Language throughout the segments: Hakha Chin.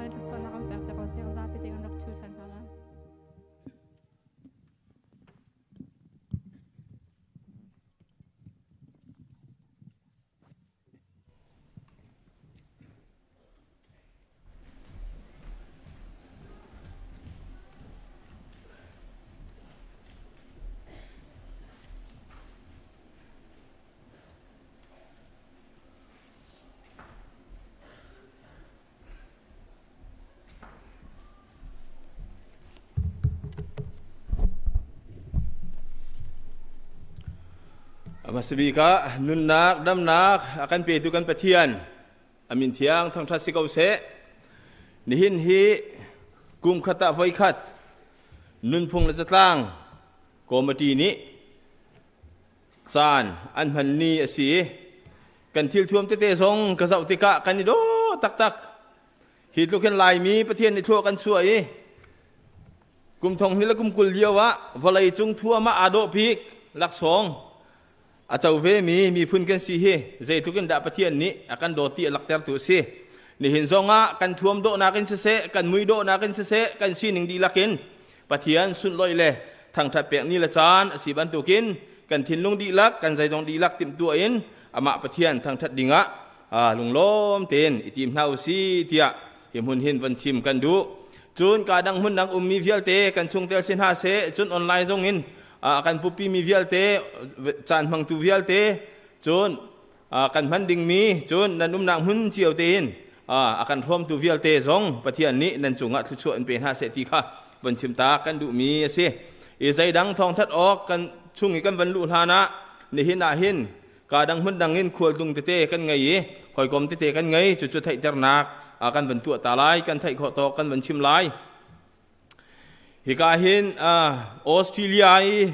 nih thluachuahnak kan pek te ko seh. Zapi te kan rak ṭhu ṭhan hna lai. Hmasabik ah nunnak damnak a kan petu kan Pathian a min thiang thangṭhat si ko seh. Nihin hi kum khat ah voikhat nunphung le zatlang committee nih caan an hman ni a si i kan thilthuam tete zong ka zoh tikah kan i dawh taktak. Hi tluk hin Laimi Pathian nih thlua kan chuah i kum thong hnih le kum 20 lio ah vawlei cung thuam ah aa dawh bik laksawng a co ve mi miphun kan si hi zeitluk in dah Pathian nih a kan dawt ti a laktertu a si. Nihin zong ah kan thuam dawhnak in siseh, kan mui dawhnak in siseh, kan sining dihlak in Pathian sunhlawih le thangṭhat pek ni le caan a si bantukin kan thinlung dihlak, kan zeizong dihlak timhtuah in amah Pathian thangṭhat dingah lunglawm tein i tim hna u si tiah hi hmun hin van chim kan duh. Cun ka dang hmun dang ummi vialte kan chungtel si hna seh, cun online zong in kan pupi mi vialte, caan hmangtu vialte, cun kan hman dingmi cun nan umnak hmun cio tein a kan hrawmtu vialte zong Pathian nih nan cungah thluachuah in pe hna seh ti kha van chim ta kan duhmi a si. I zeidang thawngthat awk kan chung i kan van luh hlan ah nihin ah hin ka dang hmun dang in khualtlung tete kan ngei i hawikom tete kan ngei cucu theihternak kan van tuah ta lai kan theih khawh tawk kan van chim lai. Hika hin Australia i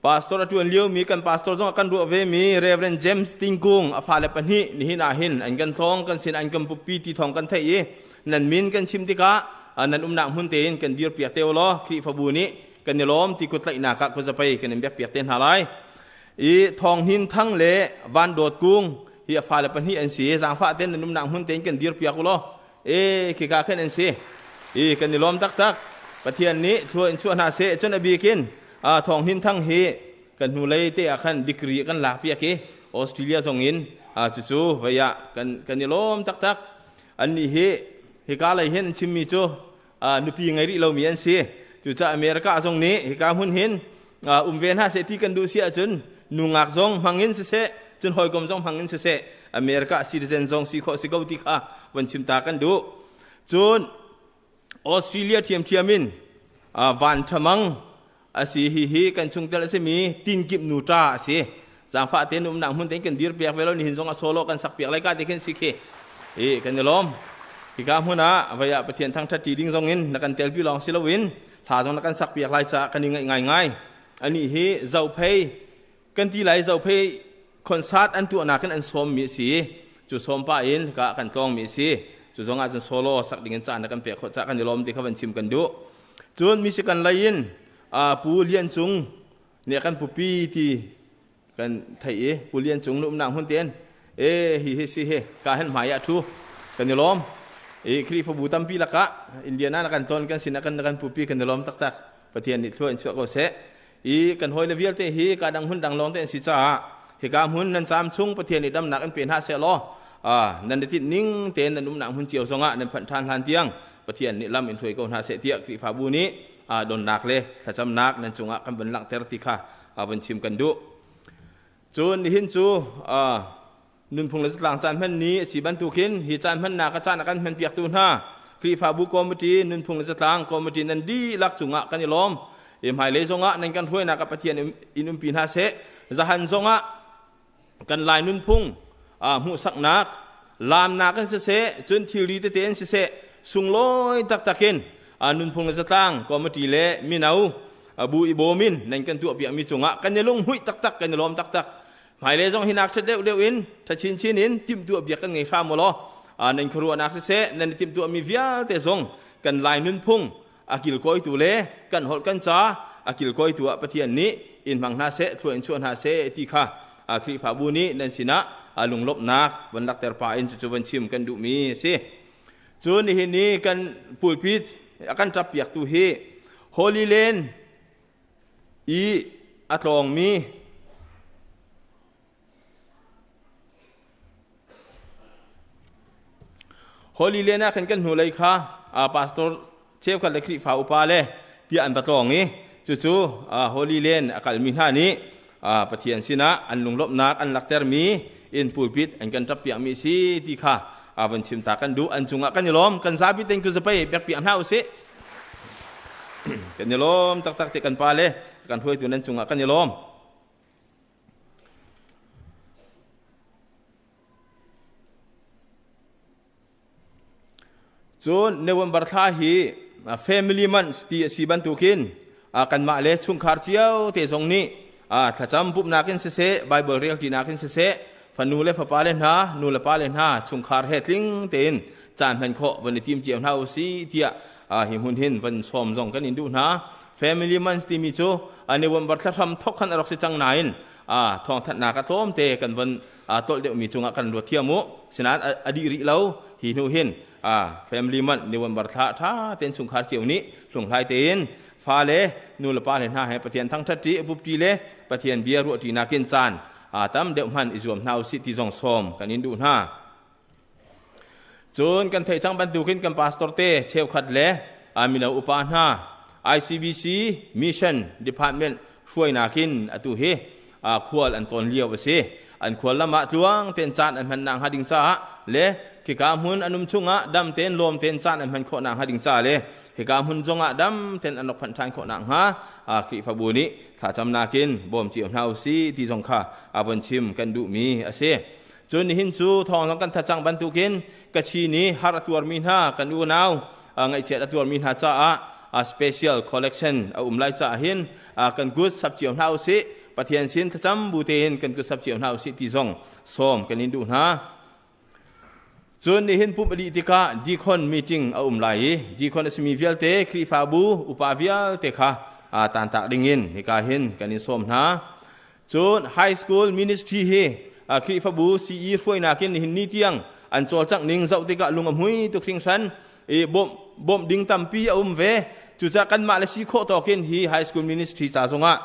Pastor a ṭuan liomi kan pastor zong a kan ruah vemi Reverend James Tingkung a fale pahnih nihin ah hin an kan tlawng kan sin an kan puppi ti thawng kan theih i nan min kan chim tikah nan umnak hmun tein kan dirpiak te ulaw Khrihfabu nih kan i lawm ti kutlaihnak ah kuzapei kan in biakpiak te hna lai. I Thawng Hnin Thang le Van Dawt Kung hi a fale pahnih an si. Zaangfah tein nan umnak hmun tein kan dirpiak ulaw e khika khin an si. I kan i lawm taktak. Pathian nih thlua in chuah hna seh cun a bikin Thawng Hnin Thang hi kan hnulei te ah khan degree kan lak piak i Australia zong in cucu vei ah kan kan i lawm taktak. Annih hi hika lei hin an chimmi cu nupi ngei rih lomi an si. Cucaah America zong nih hika hmun hin um ve hna seh ti kan duh si ahcun nungak zong hmang in siseh cun hawikom zong hmang in siseh America citizen zong si khawh si ko ti kha van chim ta kan duh. Cun Australia ṭhiamṭhiam in van ṭhamang a si hi hi kan chungtel a simi tinkip nu ṭa a si. Zaangfah tein umnak hmun tein kan dir piak ve lo nihin zong a solo kan sak piak lai ka ti khin si khi. I kan i lawm. Hika hmun ah vei ah Pathian thangṭhat ṭi ding zong in na kan telpi lawng si loin hla zong na kan sak piak lai caah kan i ngaih ngaingai. Anih hi Zophei kan ti lai Zophei concert an tuahnak in an sawmmi a si. Cu sawm pah in hika ah kan tlawngmi a si. Cu zong ah cun solo sak ding in caan na kan pek khawh caah kan i lawm ti kha van chim kan duh. Cun Michigan lei in Pu Lian Cung nih kan pupi ti kan theih i Pu Lian Cung nu umnak hmun tein e hi hi si hi ka hen hmai ah thu kan i lawm. I Khrihfabu tampi lakah Indiana na kan tlawn kan sin ah kan kan pupi kan i lawm taktak. Pathian nih thlua in chuah ko seh. I kan hawile vialte hi ka dang hmun dang lawng te an si caah hika hmun nan caam chung Pathian nih damnak in pe hna seh law nan i tinh ning tein nan umnak hmun cio zongah nan phanh ṭhan hlan tiang Pathian nih lam in hruai ko hna seh tiah Khrihfabu nih donnak le thlacamnak nan cungah kan van langhter ti kha van chim kan duh. Cun nihin cu nunphung le zatlang caan hman ni a si bantukin hi caan hmannak a caan a kan hmanpiaktu hna Khrihfabu committee nunphung le zatlang committee nan dihlak cungah kan i lawm. I hmailei zongah nan kan hruainak ah Pathian in umpi hna seh. Zahan zongah kan Lai nunphung hmuhsaknak laamnak in siseh cun thilri tete in siseh sunglawi taktak in nunphung le zatlang committee le mino bu i bawm in nan kan tuahpiakmi cungah kan i lunghmuih taktak kan i lawm taktak. Hmailei zong hi nak ṭha deuhdeuh in ṭha chinchin in timhtuah biak kan ngei hram u law nan khuaruahnak siseh nan i timhtuahmi vialte zong kan Lai nunphung a kilkawitu le kan holh kan ca a kilkawitu ah Pathian nih in hmang hna seh thlua in chuah hna seh ti kha Khrihfabu nih nan sinah lunglawmhnak van lakter pa in cucu van chim kan duhmi a si. Cun nihin ni kan pulpit a kan ṭap piaktu hi Holy Land i a tlawngmi Holy Land ah khan kan hnulei kha pastor cheukhat le Khrihfa upa le tiah an va tlawng i cucu Holy Land a kalmi hna nih Pathian sinah an lunglawmhnak an laktermi in pulpit an kan ṭappiakmi a si ti kha van chim ta kan duh. An cungah kan i lawm. Kan zapi tein kuzapei pekpiak hna usih. Kan i lawm taktak te kan pa le kan hruaitu nan cungah kan i lawm. Cun November thla hi family month ti a si bantukin kanmah le chungkhar cio te zong nih thlacam pumhnak in siseh, Bible relṭinak in siseh, fanu le fapa le hna, nu le pa le hna chungkhar he tling tein caan hman khawh van i tim cio hna u si tiah hi hmun hin van sawm zong kan in duh hna. Family month timi cu November thla hram thok khan a rak si cang nain thawngthanhnak a tlawmte kan von tolh deuhmi cungah kan ruat thiam u. Sinain a dih rih lo. Hi hnu hin family month November thla ṭha tein chungkhar cio nih hlunghlai tein fale nu le pa le hna he Pathian thangṭhat ṭi bupṭi le Pathian bia ruahṭi nakin caan tam deuh hman i zuam hna usih ti zong sawm kan in duh hna. Cun kan theih cang bantukin kan pastor te cheukhat le mino upa hna ICBC Mission Department hruainak in atu hi khual an tawn lio a si. An khual lam ah tluang tein caan an hman nak hnga ding caah le khika hmun an um chungah dam tein lawm tein caan an hman khawh nak hnga ding ca le hika hmun zongah dam tein an rak phanh ṭhan khawh nak hnga Khrihfabu nih thlacamnak in bawm cio hna usih ti zong kha a von chim kan duhmi a si. Cun nihin cu thawng zong kan that cang bantukin Kachin i har a tuarmi hna kan unau ngaihchiat a tuarmi hna caah special collection a um lai caah hin kan kut sap cio hna usih. Pathian sin thlacam bu tein kan kut sap cio hna usih ti zong sawm kan in duh hna. Cun nihin pumh a dih tikah deacon meeting a um lai i deacon a simi vialte Khrihfabu upa vialte kha tantak dingin hika hin kan in sawm hna. Cun high school ministry hi Khrihfabu CE hruainak in nihin ni tiang an cawlcangh ning zoh tikah lung a hmui tuk hringhran i bawmh ding tampi a um ve. Cucaah kanmah le si khawh tawk in hi high school ministry ca zongah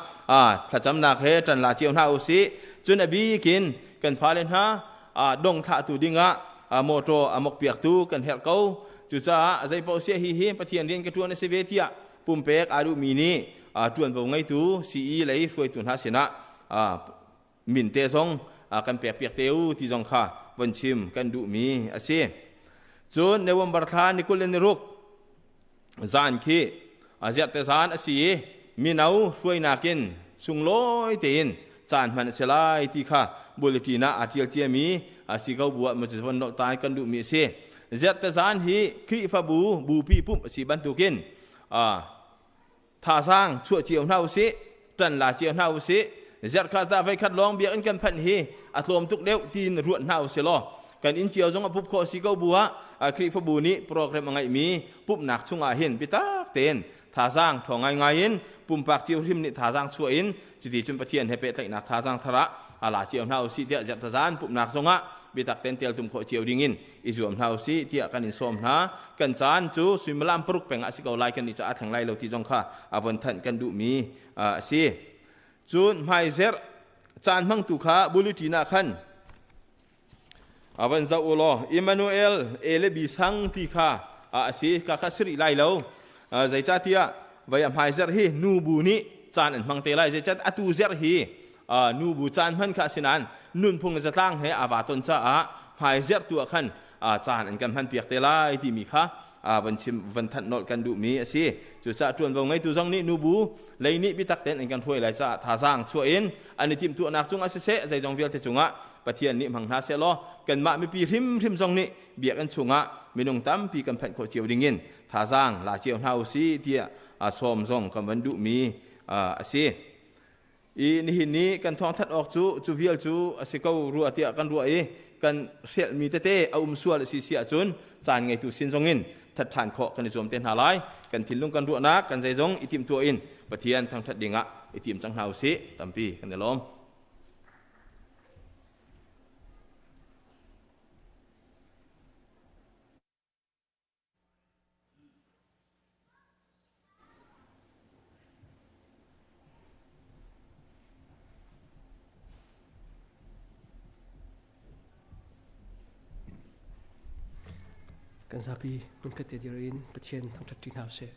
thlacamnak he ṭan la cio hna usih. Cun a bik in kan fale hna dong thlahtu dingah motor a mokpiaktu kan herh ko. Cucaah zeipaoh siah hi hi Pathian rian ka ṭuan a si ve tiah pumpek aa duhmi nih ṭuanvo ngeitu CE lei hruaitu hna sinah min te zong kan pekpiak te u ti zong kha von chim kan duhmi a si. Cun November thla ni 26 zan khi ziarte zan a si i mino hruainak in sunglawi tein caan hman a si lai ti kha bulletin ah aa ṭial ciami a si ko bu ah von nolh ta kan duhmi a si. Ziarte zan hi Khrihfabu bupi pumh a si bantukin thazaang chuah cio hna usih, ṭan la cio hna usih. Zarhkhat ah voikhat lawng biakinn kan phanh hi a tlawm tuk deuh tiin ruat hna usih law kan inn cio zong a pup khawh si ko bu ah Khrihfabu nih program a ngeihmi pumhnak chungah hin biatak tein thazaang ṭhawng ngaingai in pumpak cio hrim nih thazaang chuah in cuti cun Pathian he pehtlaihnak thazaang thar ah a la cio hna usih tiah zarhtazan pumhnak zongah biatak tein teltum khawh cio dingin i zuam hna usih tiah kan in sawm hna. Kan caan cu suimilam paruk peng ah si ko lai kan nih cu a thleng lai lo ti zong kha a von thanh kan duhmi a si. Cun hmaizerh caan hmangtu kha bulletin ah khan a van zoh u law Emmanuel A le B sang ti kha a si ka kha si rih lai lo. Zeicahtiah vai a hmaizerh hi nu bu nih caan an hmang te lai. Zeicah atu zerh hi nubu caan hman kha asinain nunphung le zatlang he aa vaa ton caah hmaizerh tu ah khan caan an kan hmanpiak te lai timi kha van chim van thanh nolh kan duhmi a si. Cucaah ṭuanvo ngeitu zong nih nubu lei nih biatak tein an kan hruai lai caah thazaang chuah in an i timhtuahnak cungah siseh zeizong vialte cungah Pathian nih hmang hna seh law kanmah mipi hrimhrim zong nih biakinn chungah minung tampi kan phanh khawh cio dingin thazaang la cio hna usih tiah sawm zong kan van duhmi a si. I nihin ni kan thawngthat awk cu cu vial cu a si ko rua tiah kan ruah i kan hrelhmi tete a um sual a si si ahcun caan ngeitu sin zongin that ṭhan khawh kan i zuam te hna lai. Kan thinlung kan ruahnak kan zeizong i timhtuah in Pathian thangṭhat dingah i tim cang hna usih. Tampi kan i lawm. Kan zapi hmunkhat te dir in Pathian thangṭhat ṭi hna usih.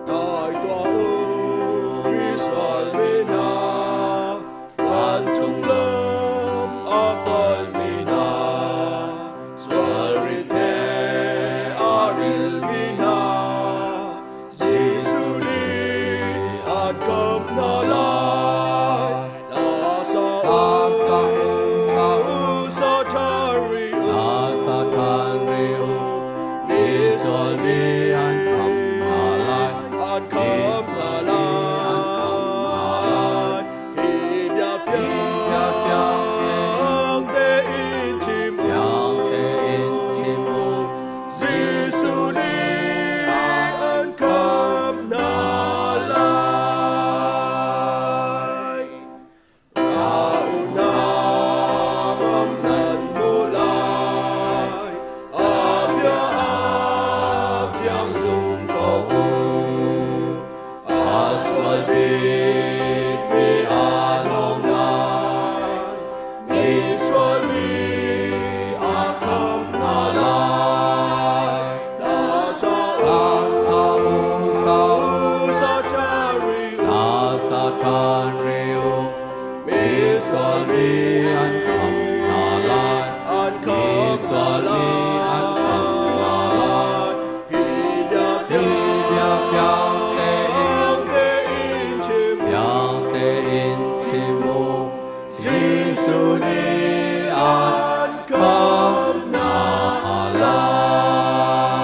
Dai tuah u, misual mi hna, vancung lam a palmi hna, sual rit he a rilmi hna, Jesuh nih an khamh hna lai. La sa u, sa ṭhan rih u, sa ṭhan rih u, misual mi an khamh hna lai. An khamh hna lai. Hi bia fiang tein chim u. Fiang tein chim u. Jesuh nih an khamh hna lai. Ra u hna, bawm nan hmu lai. A bia a fiang zum ko u. A sual bikmi aa lawm lai. Mi sual mi a khamh hna lai. La sa u, Sa u, sa u, sa ṭhan rih u. La sa ṭhan rih u, misual mi an khamh hna lai. An khamh hna Misual mi an khamh hna lai. lai. Hi bia Hi bia fiang tein fiang tein chim u. Fiang tein chim u, Jesuh nih an khamh hna lai.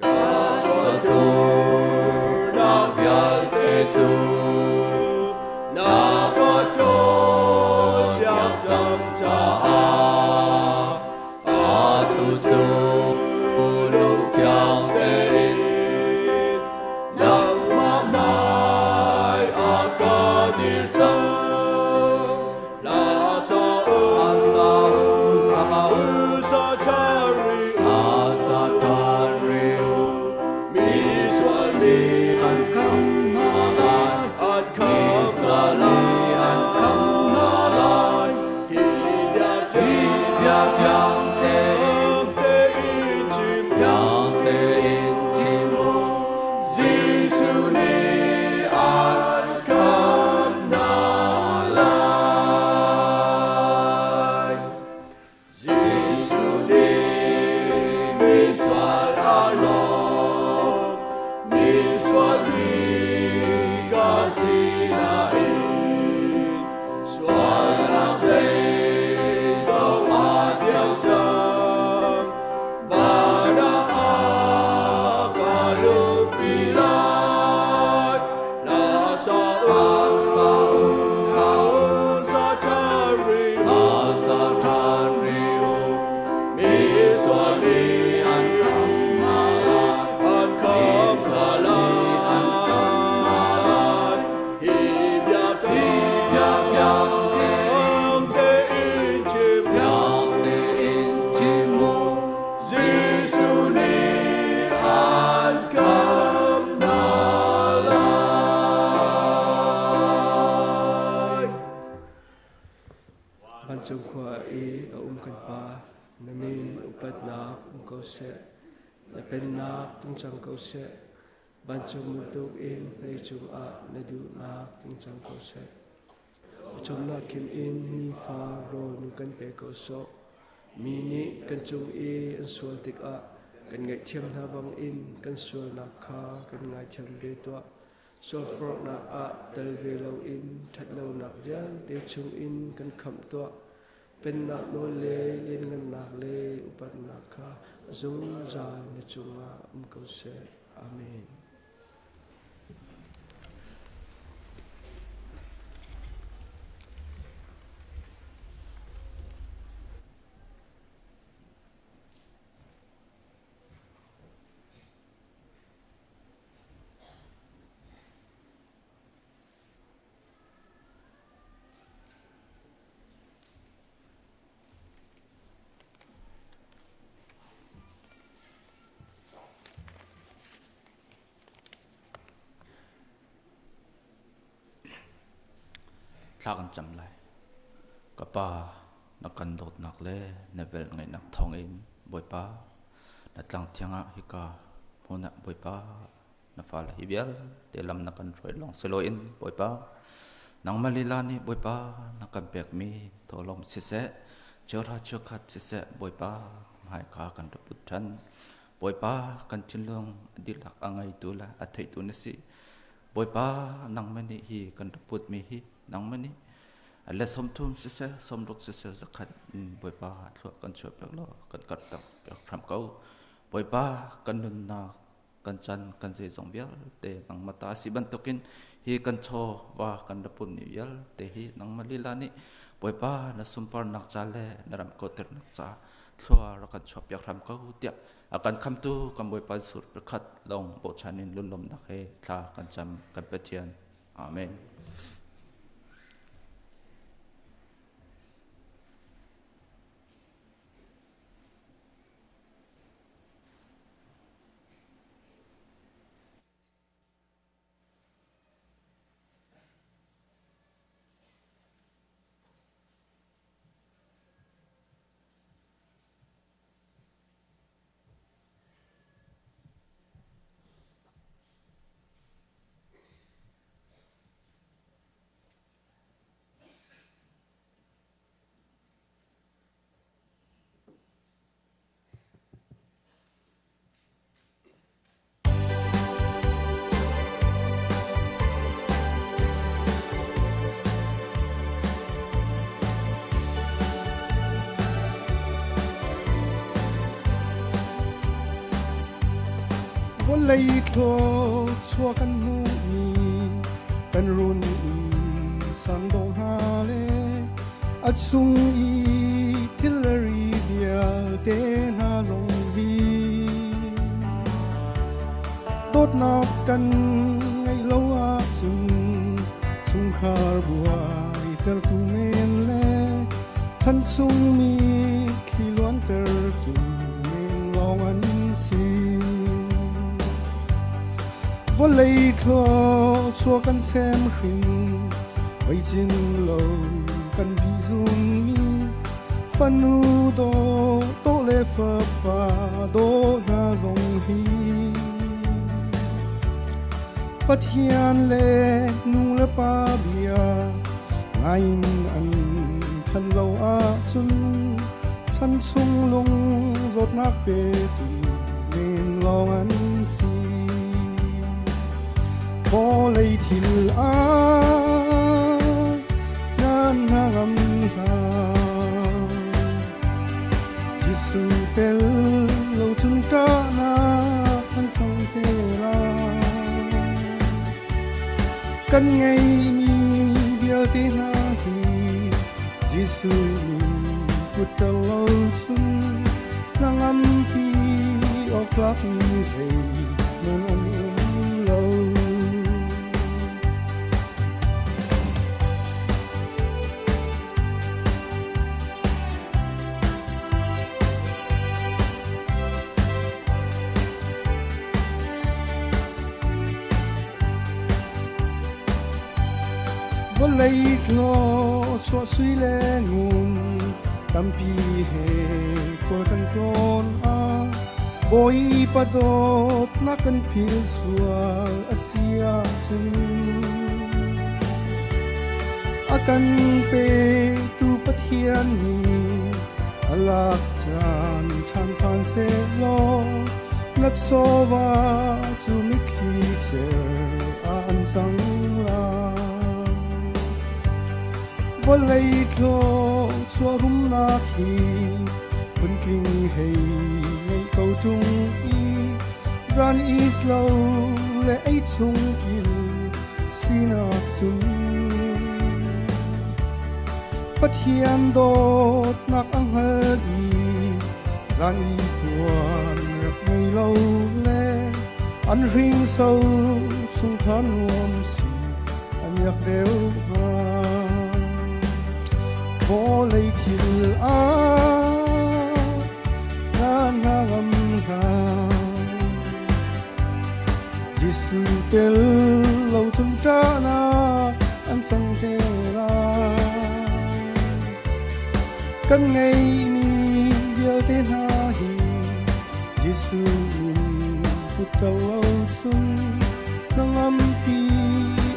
Ka sual Sualturnak vialte cu na ka ṭawlpiak cang caah atu cu lungthiang tein nangmah hmai ah ka dir cang. La sa u, Sa u, sa u, sa ṭhan rih u. La sa ṭhan rih u, Misual mi an khamh hna lai. An khamh hna Mi an khamh hna lai. lai. Hi bia Hi bia fiang tein fiang tein chim u. Fiang tein chim u, Jesuh nih an khamh hna lai. Jesuh nih misual a lawm, misual mi ka si nain sualnak zeizong a thiang cang. Van ah a ka luhpi lai. La sa u, Sa u, sa u, sa ṭhan rih u. La sa ṭhan rih u, Misual mi an khamh hna lai. An khamh hna An khamh hna lai. lai. Hi bia Bia fiang tein fiang tein chim u. Fiang tein chim u, Jesuh nih an khamh hna lai. Vancung khua i a um kan Pa, na min upatnak um ko seh. Na pennak tlung cang ko seh. Vancung bantuk in leicung ah na duhnak tlung cang ko seh. Pawcawmnak khim in nifa rawl nu kan pe ko sawh. Mi nih kan cung i an sual tikah kan ngaihthiam hna bangin kan sualnak kha kan ngaithiam ve tuah. Sualforhnak ah tel ve loin ṭhatlonak vialte chungin kan khamh tuah. Pennak nawl le lianngannak le upatnak kha zungzal na cungah um ko seh. Amen. Thla kan cam lai. Ka pa, na kan dawtnak le na vel ngeihnak thawngin Bawipa, na tlang thiang ah hika hmun ah Bawipa, na fale hi vialte lam na kan hruai lawng si loin Bawipa, nangmah lila nih Bawipa na kan pekmi tawlawm siseh, cheuhra cheukhat siseh Bawipa hmaika kan rak put ṭhan. Bawipa kan thinlung dihlak a ngeitu le a theitu na si. Bawipa nangmah nih hi kan rak putmi hi nangmah nih le 30 siseh 60 siseh zakhat in Bawipa thlua kan chuah piak law kan karhter piak hram ko. Bawipa kan nunnak kan chan kan zeizong vialte nangmah ta si bantukin hi kan chaw va kan rak putmi vialte hi nangmah lila nih Bawipa na sunparnak ca le na ram kauternak ca thlua rak kan chuah piak hram ko tiah a kan khamtu kan Bawipa Jesuh pakhat lawng bochan in lunglawmhnak he thla kan cam kan Pathian. Amen. Vawlei thluachuah kan hmuhmi kan run inn sang dawh hna le a chung i thil le ri vialte hna zong hi dawtnak kan ngeih lo ahcun chungkhar buai tertu men le chan chungmi thli luantertu men lawng an si. Vawlei thluachuah kan sem hrin vei cin lo kan bih zummi fanu dawh dawh le fapa dawh hna zong hi Pathian le nu le pa bia ngain an ṭhan lo ahcun chan chung lung zawtnak petu men lawng an si. Vawlei thil ah nan hnangam hlah. Jesuh tel lo cun ṭahnak an cang te lai. Kan ngeihmi vialte hna hi Jesuh min putter lo cun hnangampi awk tlakmi zei nan an um lo. Vawlei thluachuah sui le ngun tampi he khual kan tlawn ah Bawipa dawtnak kan philh sual a si ahcun a kan petu Pathian nih a lak caan ṭhan phan sehlaw na chawva cu mitthli cer ah an cang lai. Vawlei thluachuah rumnak hi phuntling hei ngeih ko ṭung i zan it lo le ei chung il sinak cun Pathian dawtnak a hngal i zan i puan rak ngei lo le an hringso chungkhar nuam si an iak deuh hnga. Vawlei thil ah na hnangam hlah. Jesuh tel lo cung ṭahnak an cang te lai. Kan ngeihmi vialte hna hi Jesuh min put ko lo cun hnangampi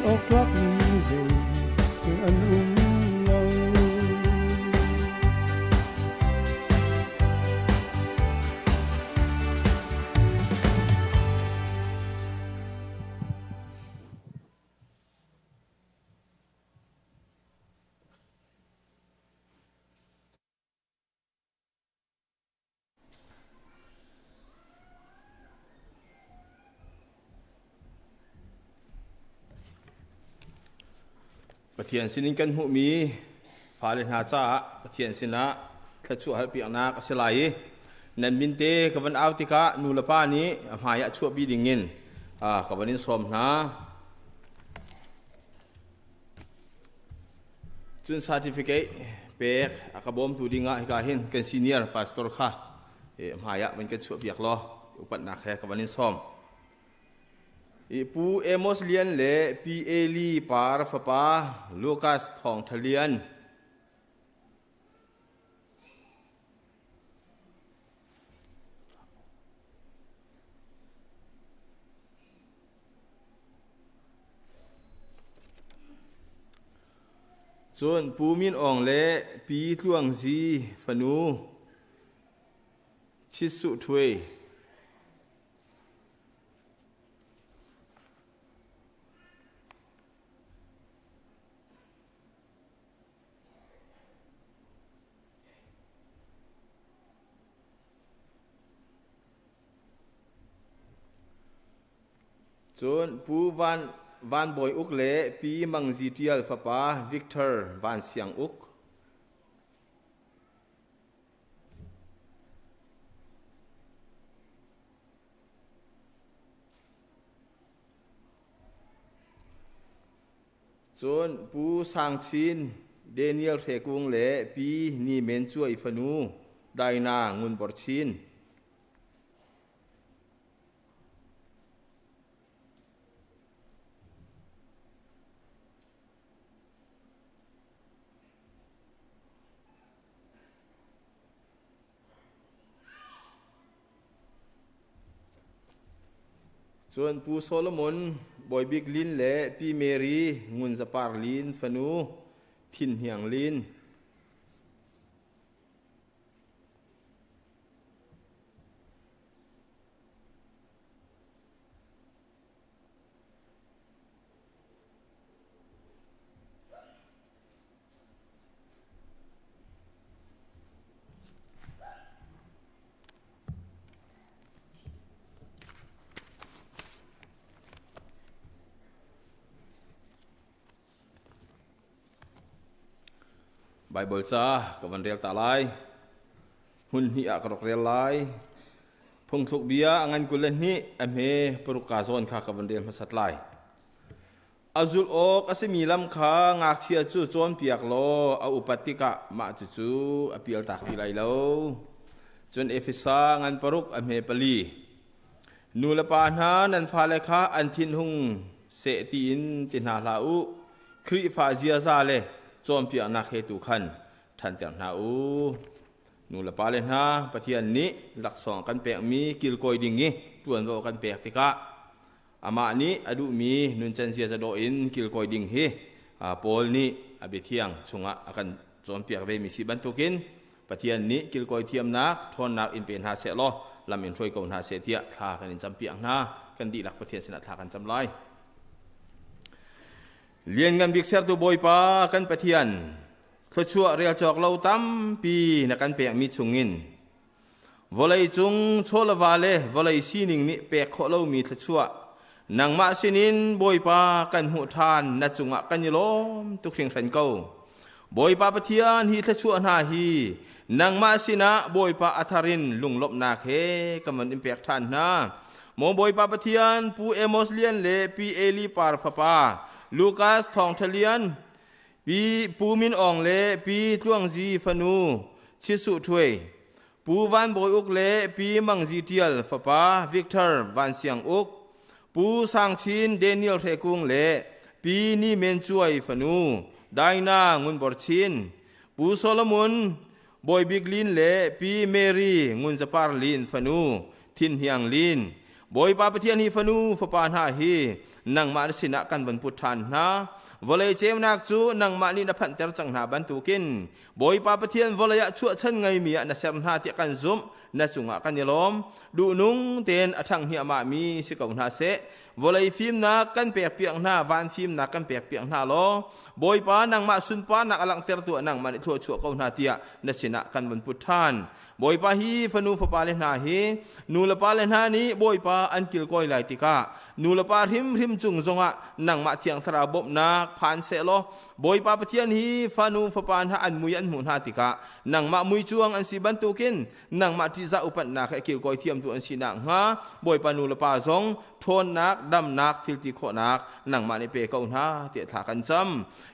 awk tlakmi zei an um lo. Pathian sinin kan hmuhmi fale hna caah Pathian sinah thluachuah halpiaknak a si lai i nan min te ka van au tikah nu le pa nih a hmai ah chuahpi dingin ka van in sawm hna. Cun certificate pek a ka bawmtu dingah hika hin kan senior pastor kha hmai ah van kan chuahpiak law upatnak he ka van in sawm. Pu Amos Lian le Pi Eli Par fapa Lucas Thawng Tha Lian. Cun Pu Min Aung le Pi Tluang Zi fanu Chit Suh Htwe. Cun Pu Van, Van Bawi Uk le Pi Mang Zi Ṭial fapa Victor Van Siang Uk. Cun Pu Sang Chin, Daniel Hre Kung le Pi Ni Men Cuai fanu Daina Ngun Bor Chin. Cun Pu Solomon Bawi Bik Lin le Pi Mary Ngun Za Par Lin fanu Thin Hniang Lin. Baibal ca ka van rel ta lai. Hmun hnih ah ka rak rel lai. Phungthluk bia a ngan 22 a hme paruk ka zawn kha ka van rel hmasat lai. A zulh awk a simi lam kha ngakchia cu cawnpiak law a upat tikah mah cucu a pialtak ti lai lo. Cun Efesa ngan paruk a hme pali. Nu le pa hna nan fale kha an thinhung seh tiin ti hna hlah u. Khrihfa ziaza le cawnpiaknak he tu khan ṭhanter hna u. Nu le pale hna Pathian nih laksawng kan pekmi kilkawi ding i ṭuanvo kan pek tikah Amah nih a duhmi nuncan ziaza dawh in kilkawi ding hi Paul nih a biathiang chungah a kan cawnpiak vemi si bantukin Pathian nih kilkawi thiamnak ṭhawnnak in pe hna seh law lam in hruai ko hna seh tiah thla kan in campiak hna. Kan dihlak Pathian sinah thla kan cam lai. Lianngan bik sertu Bawipa kan Pathian, thluachuah rel cawk lo tampi na kan pekmi chungin Vawleicung chawleva le vawlei sining nih pek khawh lomi thluachuah nangmah sinin Bawipa kan hmuh ṭhan na cungah kan i lawm tuk hringhran ko. Bawipa Pathian hi thluachuah hna hi nangmah sinah Bawipa a thar in lunglawmhnak he ka man in pek ṭhan hna. Maw Bawipa Pathian Pu Amos Lian le Pi Eli Par fapa Lucas Thawngṭha Lian Pi Pu Min Aung le Pi Tluang Zi fanu Chisuh Ṭhuai, Pu Van Bawi Uk le Pi Mang Zi Ṭial fapa Victor Van Siang Uk, Pu Sang Chin Daniel Hre Kung le Pi Ni Men Cuai fanu Dinah Ngun Bor Chin, Pu Solomon. Bawi Bik Lin le Pi Mary Ngun Za Par Lin fanu Thin Hniang Lin. Bawipa Pathian hi fanu fapa hna hi nangmah na sinah kan van put ṭhan hna. Vawlei ceunak cu nangmah nih na phanhter cang hna bantukin Bawipa Pathian vawlei ah chuahchan ngeimi ah na ser hna tiah kan zumh, na cungah kan i lawm. Duhnung tein a ṭhang hniahmahmi si ko hna seh. Vawlei fimnak kan pekpiak hna, van fimnak kan pekpiak hna law, Bawipa nangmah sunparnak a langhtertu ah nangmah nih thluachuah ko hna tiah na sinah kan van put ṭhan. Bawipa hi fanu fapale hna hi nu le pale hna nih Bawipa an kilkawi lai tikah nu le pa hrimhrim cung zongah nangmah Thiang Thlarau bawmhnak phan sehlaw Bawipa Pathian hi fanu fapa hna an mui an hmuh hna tikah nangmah mui cuang an si bantukin nangmah ṭihzah upatnak he kilkawi thiamtu an si nakhnga Bawipa nu le pa zong ṭhawnnak damnak thilti khawhnak nangmah nih pe ko hna tiah thla kan cam.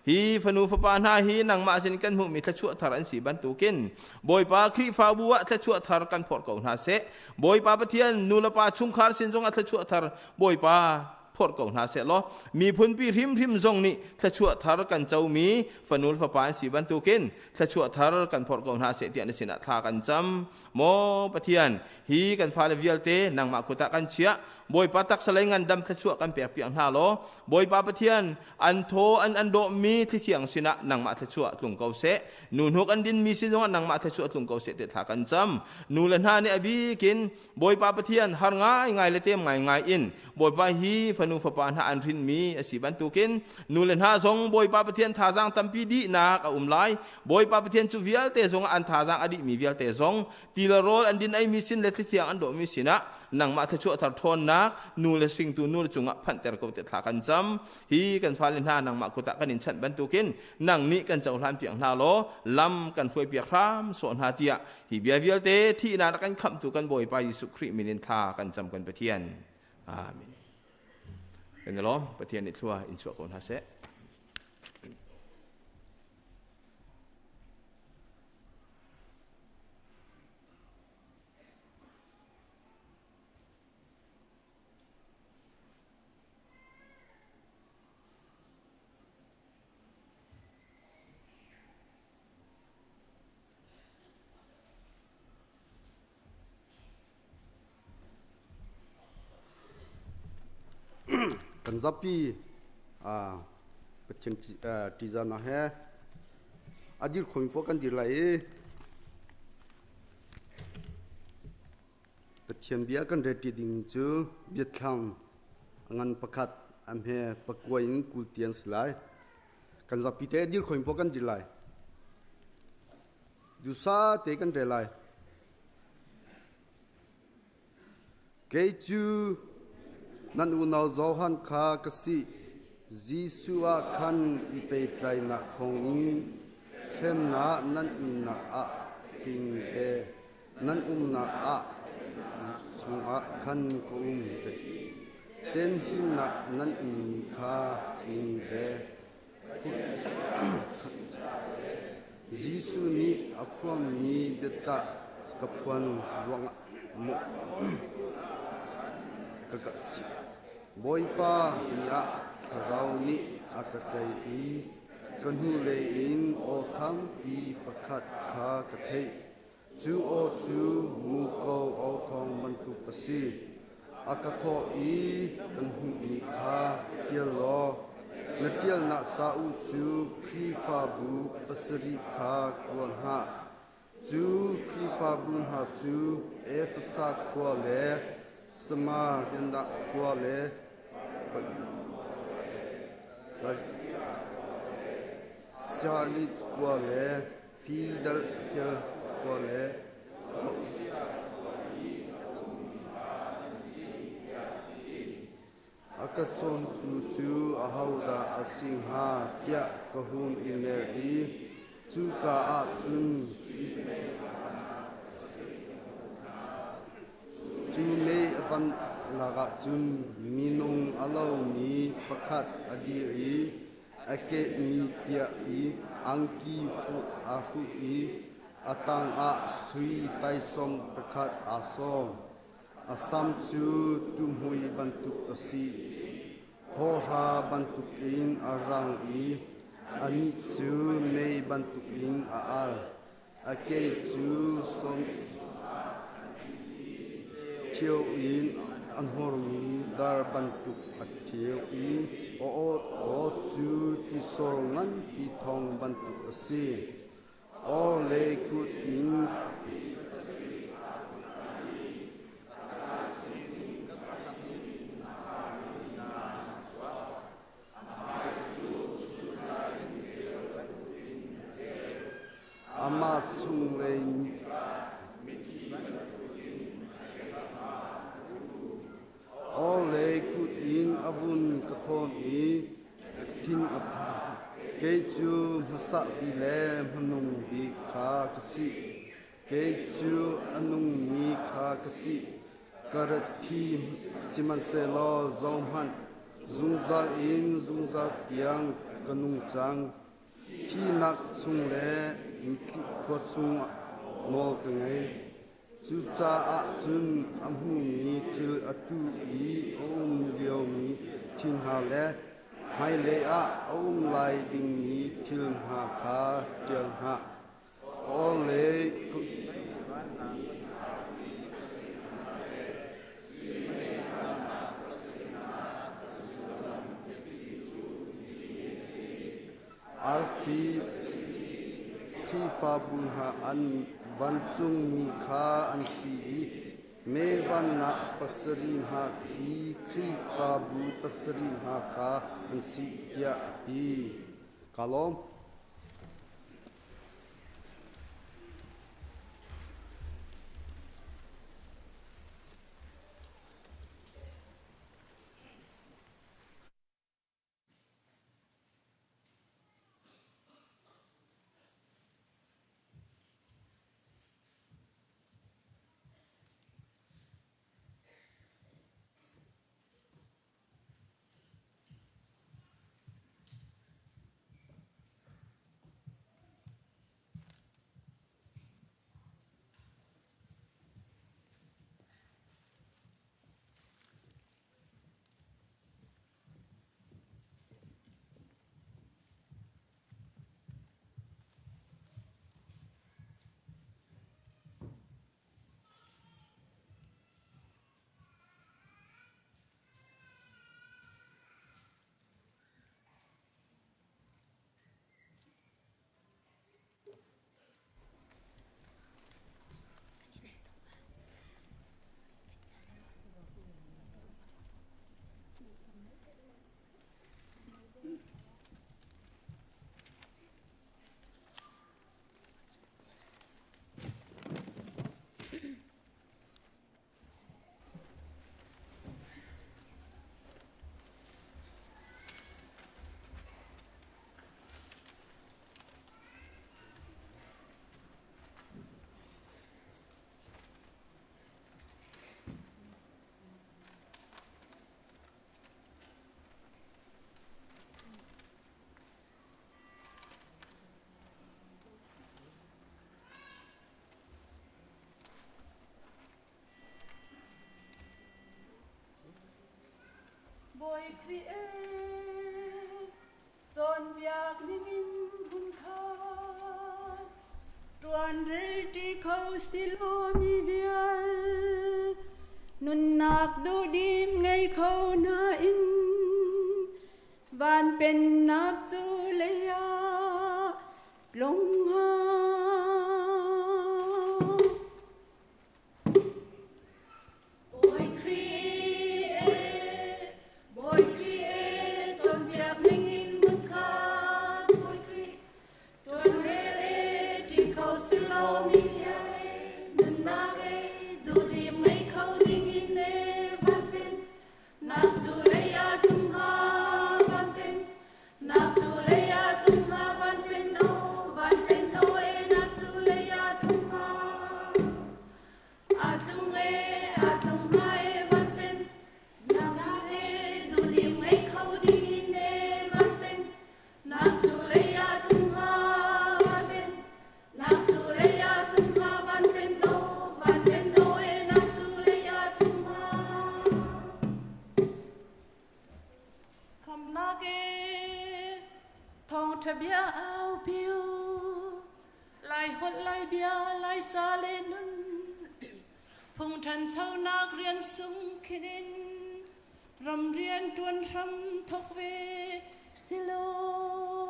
Hi fanu fapa hna hi nangmah sin kan hmuhmi thluachuah thar an si bantukin Bawipa Khrihfabu ah thluachuah thar kan phorh ko hna seh. Bawipa Pathian nu le pa chungkhar sin zong ah thluachuah thar Bawipa phorh ko hna seh law miphunpi hrimhrim zong nih thluachuah thar kan comi fanu le fapa an si bantukin thluachuah thar kan phorh ko hna seh tiah na sinah thla kan cam. Maw Pathian, hi kan fale vialte nangmah kut ah kan chiah. Bawipa taksa lei ngandam thluachuah kan pek piak hna law Bawipa Pathian an thaw an an dawhmi thlithiang sinah nangmah thluachuah tlung ko seh. Nu hnuk an dinmi sin zongah nangmah thluachuah tlung ko seh ti thla kan cam. Nu le hna nih a bikin Bawipa Pathian har ngaingai le tem ngaingai in Bawipa hi fanu fapa hna an hrinmi a si bantukin nu le hna zong Bawipa Pathian thazaang tampi dihnak a um lai. Bawipa Pathian cu vialte zongah an thazaang a dihmi vialte zong ti le rawl an din eimi sin le thlithiang an dawhmi sinah nangmah thluachuah thar ṭhawnnak nu le hringtu nu le cungah phanhter ko tiah thla kan cam. Hi kan fale hna nangmah kut ah kan in chanh bantukin nang nih kan cohlan piak hna law lam kan hruai piak hram sawh hna tiah hi bia vialte thihnak kan khamhtu kan Bawipa Jesuh Khrih min in thla kan cam kan Pathian. Amen. Kan i lawm. Pathian nih thlua in chuah ko hna seh. Kan zapi Pathian ṭihzahnak he a dir khomi poah kan dir lai i Pathian bia kan rel ṭi ding cu biathlam a ngan pakhat a hme pakua in 20 tiang si lai. Kan zapi te a dir khomi poah kan dir lai. Duhsah te kan rel lai. Kei cu nan unau Johan kha ka si. Jesuh ah khan i pehtlaihnak thawngin hremnak nan innak ah ting ve, nan umnak ah chungah khan ka um ve. Tenhimnak nan inmi kha king ve. Jesuh nih a phuangmi biatak ka phuan ruangah maw ka kah chih. Bawipa ni ah Thlarau nih a ka tlaih i ka hnulei in aw thangpi pakhat kha ka theih. Cu aw cu muko aw thawng bantuk a si. A ka thawh i kan hmuhmi kha ṭial law na ṭialnak cauk cu Khrihfabu pasarih kha kua hna. Cu Khrihfabu hna cu Efesa khua le Samaria khua le Sialis khua le Philadelphia khua le A ka cawntu cu ahodah a si hnga tiah ka hun i mer i cuka ah cun cu mei a van lakah cun minung a lomi pakhat a dir i A kehmi piah i angki fuh aa hruh i a tangah sui taisawm pakhat aa sawm. A sam cu tuhmui bantuk a si. Hawhra bantukin a rang i a mit cu mei bantukin a al. A ke cu sawm ṭhio in a hnawrmi dar bantuk a ṭhio i a aw cu tisor nganpi thawng bantuk a si. Aw le kut in Amah chunglei Orhlei kut in a vun ka thawn i thin a phang. Kei cu hmasa bik le hmanung bik kha ka si. Kei cu a nungmi kha ka si. Ka rat thi sihmanhsehlaw zohhmanh, zungzal in zungzal tiang ka nung cang. Thihnak chung le mitthli khua chungah nawl ka ngei. Cucaah cun a hmumi thil atu i a um liomi thil hna le hmailei ah a um lai dingmi thil hna kha ṭial hna. Ka orhlei Arfi Khrihfabu hna an vancungmi kha an si i mei vannak pasarih hna hi Khrihfabu pasarih hna kha an si tiah a ti. Kaa lawm. Bawi Khrih ee, cawnpiak ningin hmunkhat ṭuan relṭi kho silomi vial nunnak duhdim ngei kho nain van pennak cu lei ah tlung hnga. Bawi Khrih ee, Bawi Khrih ee, cawnpiak ningin hmunkhat Bawi Khrih ṭuanrel ee, ṭi kho si lomi vial ee, nunnak ee, duhdim ngei kho dingin ee, van pen nak cu lei ah tlung hnga, van pen nak cu. holh Lai bia Lai ca le nun phung ṭhanchonak rian sung khin in ram rian ṭuan hram thawk ve silaw.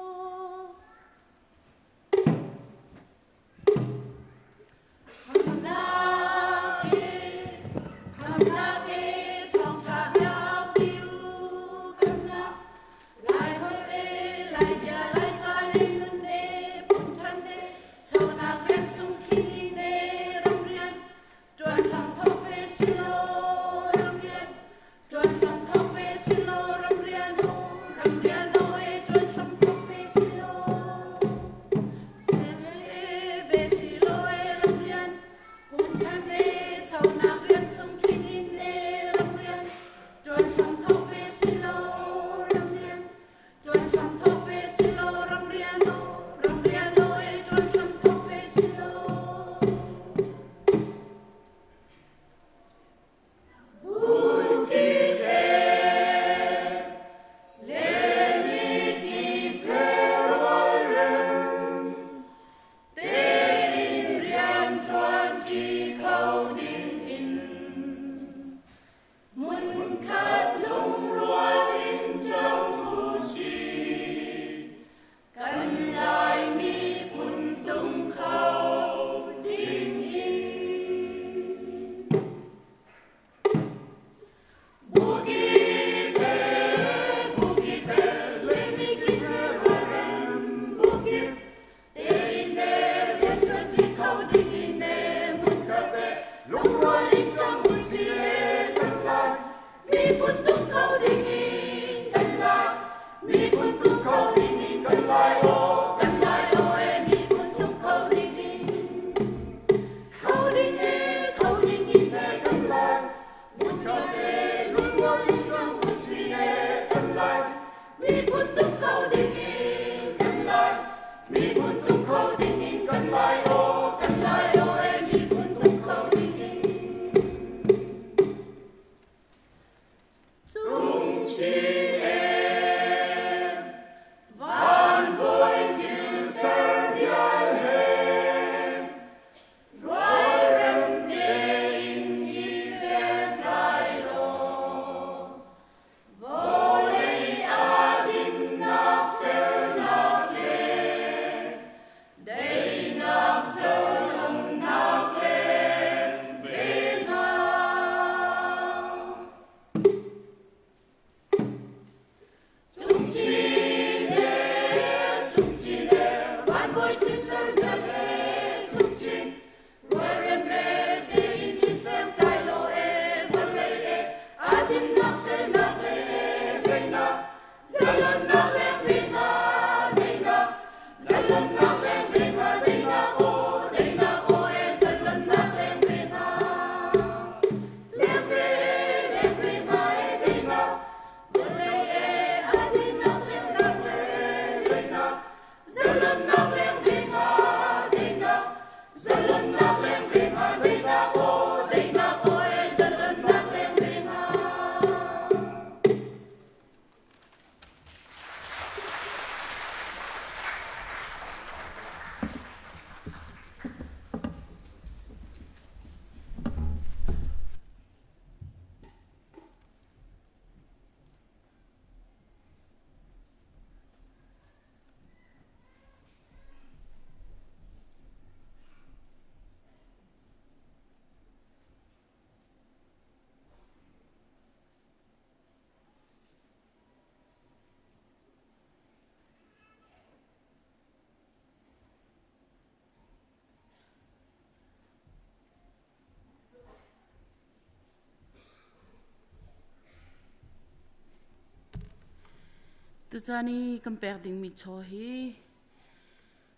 Tucaan i kan pek dingmi chaw hi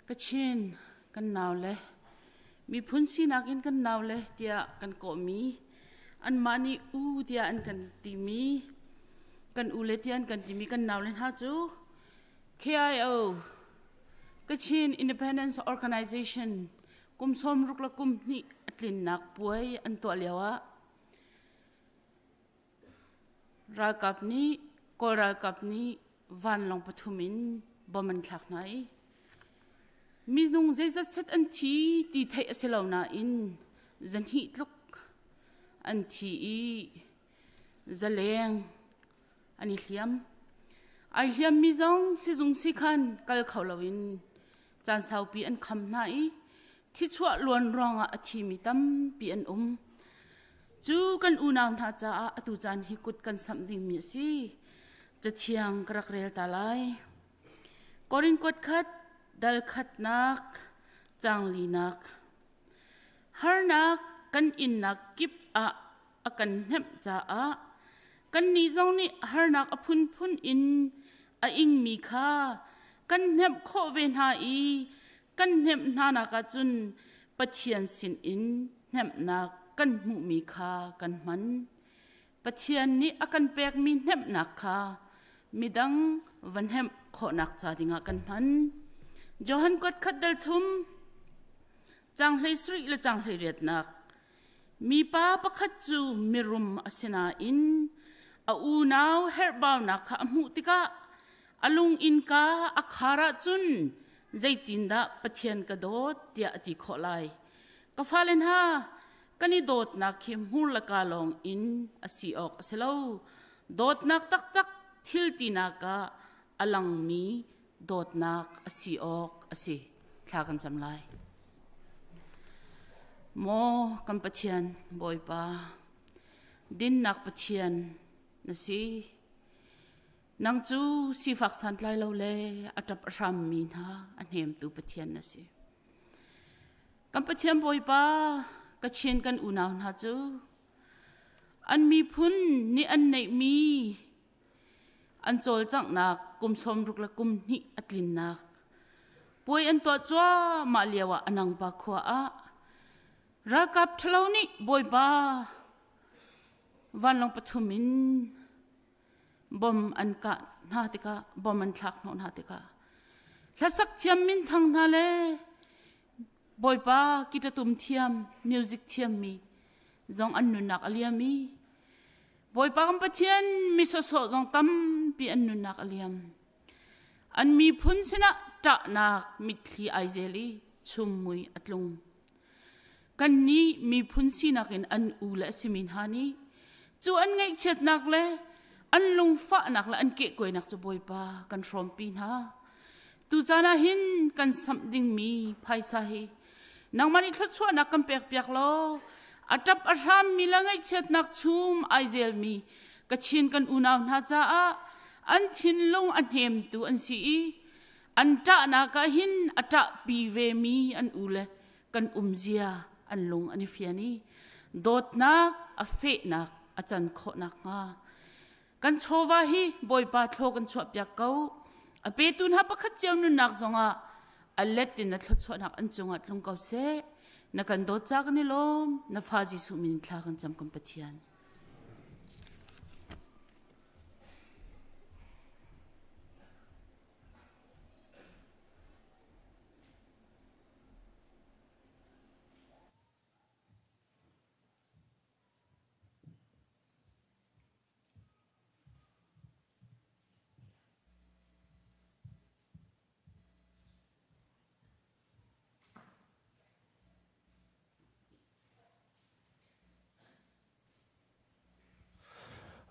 Kachin kan naule miphun sinak in kan naule tiah kan kawhmi anmah nih u tiah an kan timi kan ule tiah an kan timi kan naule hna cu KIO Kachin Independence Organization kum 60 le kum hnih a tlinnak puai an tuah lioah ralkap nih Kawl ralkap nih vanlawng pathum in bom an thlak hna i. Minung zeizat set an thi ti theih a si lo nain zahnih tluk an thi i zaleng an i hliam. Ai hliammi zong sizung sikhan kal kho loin caan saupi an kham hna i thichuah luan ruangah a thimi tampi an um. Cu kan unau hna caah atu caan hi kut kan samh dingmi a si. Cathiang ka rak rel ta lai. Korin kuat khat dal khatnak caang linak Harnak kan innak kip ah a kan hnemh caah kannih zong nih harnak a phunphun in a ingmi kha kan hnemh khawh ve hna i kan hnemh hnanak ah cun Pathian sinin hnemhnak kan hmuhmi kha kan hman. Pathian nih a kan pekmi hnemhnak kha midang va hnemh khawhnak ca dingah kan hman. Johan kuat khat dal thum cang hlei sarih le cang hlei riatnak Mipa pakhat cu mirum a si nain a unau herhbaunak kha a hmuh tikah a lung innka a khar ahcun zeitindah Pathian ka dawt tiah a ti khawh lai. Ka fale hna, kan i dawtnak hi hmur le ka lawng in a si awk a si lo. Dawtnak taktak thil tinak ah a langmi dawtnak a si awk a si. Thla kan cam lai. Maw kan Pathian Bawipa, dinnak Pathian na si. Nang cu sifak santlai lo le a ṭap a hrammi hna a hnemtu Pathian na si. Kan Pathian Bawipa, Kachin kan unau hna cu an miphun nih an neihmi an cawlcanghnak kum 60 le kum hnih a tlinnak puai an tuah cuahmah lio ah Anangpa khua ah ralkap ṭhalo nih Bawipa vanlawng pathum in bom an kah hna tikah bom an thlak hnawh hna tikah hlasak thiam minthang hna le Bawipa guitar tum thiam music thiammi zong an nunnak a liam i Bawipa kan Pathian mi sawsawh zong tampi an nunnak a liam. An miphun sinah ṭahnak mitthli ai zel i chummui a tlung. Kannih miphun sinak in an u le a simi hna nih cu an ngaihchiatnak le an lungfahnak le an kehkuainak cu Bawipa kan hrawmpi hna. Tucaan ah hin kan samh dingmi phaisa hi nangmah nih thluachuahnak kan pekpiak law a ṭap a hrammi le ngaihchiatnak chum ai zelmi Kachin kan unau hna caah an thinlung a hnemtu an si i an ṭahnak ah hin a ṭahpi vemi an u le kan umzia an lung an i fian i dawtnak a fehnak a can khawh nakhnga kan chawva hi Bawipa thlaw kan chuahpiak ko. A petu hna pakhat cio nunnak zongah a let in na thluachuahnak an cungah tlung ko seh. Na kan dawt ca kan i lawm. Na fa Jesuh min thla kan cam kan Pathian.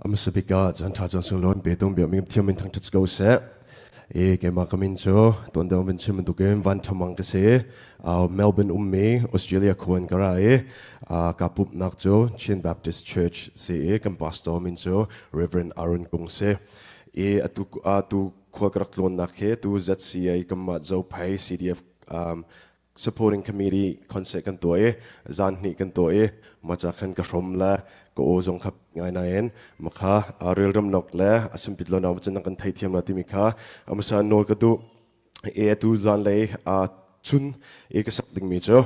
Amasa bik ah chan tha chan sung lon pe tung biak mim thiam in thang that ko seh. E keimah ka min cu tuan deuh min chim bantukin van thamang ka si. Melbourne ummi Australia khuan ka ra i ka pumhnak cu Chin Baptist Church si i kan pastor min cu Reverend Arun Kung si. I atu atu khua ka rak tlawnnak hi tu ZCA kanmah Zophei CDF supporting committee concert kan tuah i zan hnih kan tuah i maca khan ka hrom le ka aw zong kha ngai nain makha rilram nok le asimpit lo na cun kan thei thiam la timi kha amasa nawl ka duh e atu zan lei chun e ka sak dingmi cu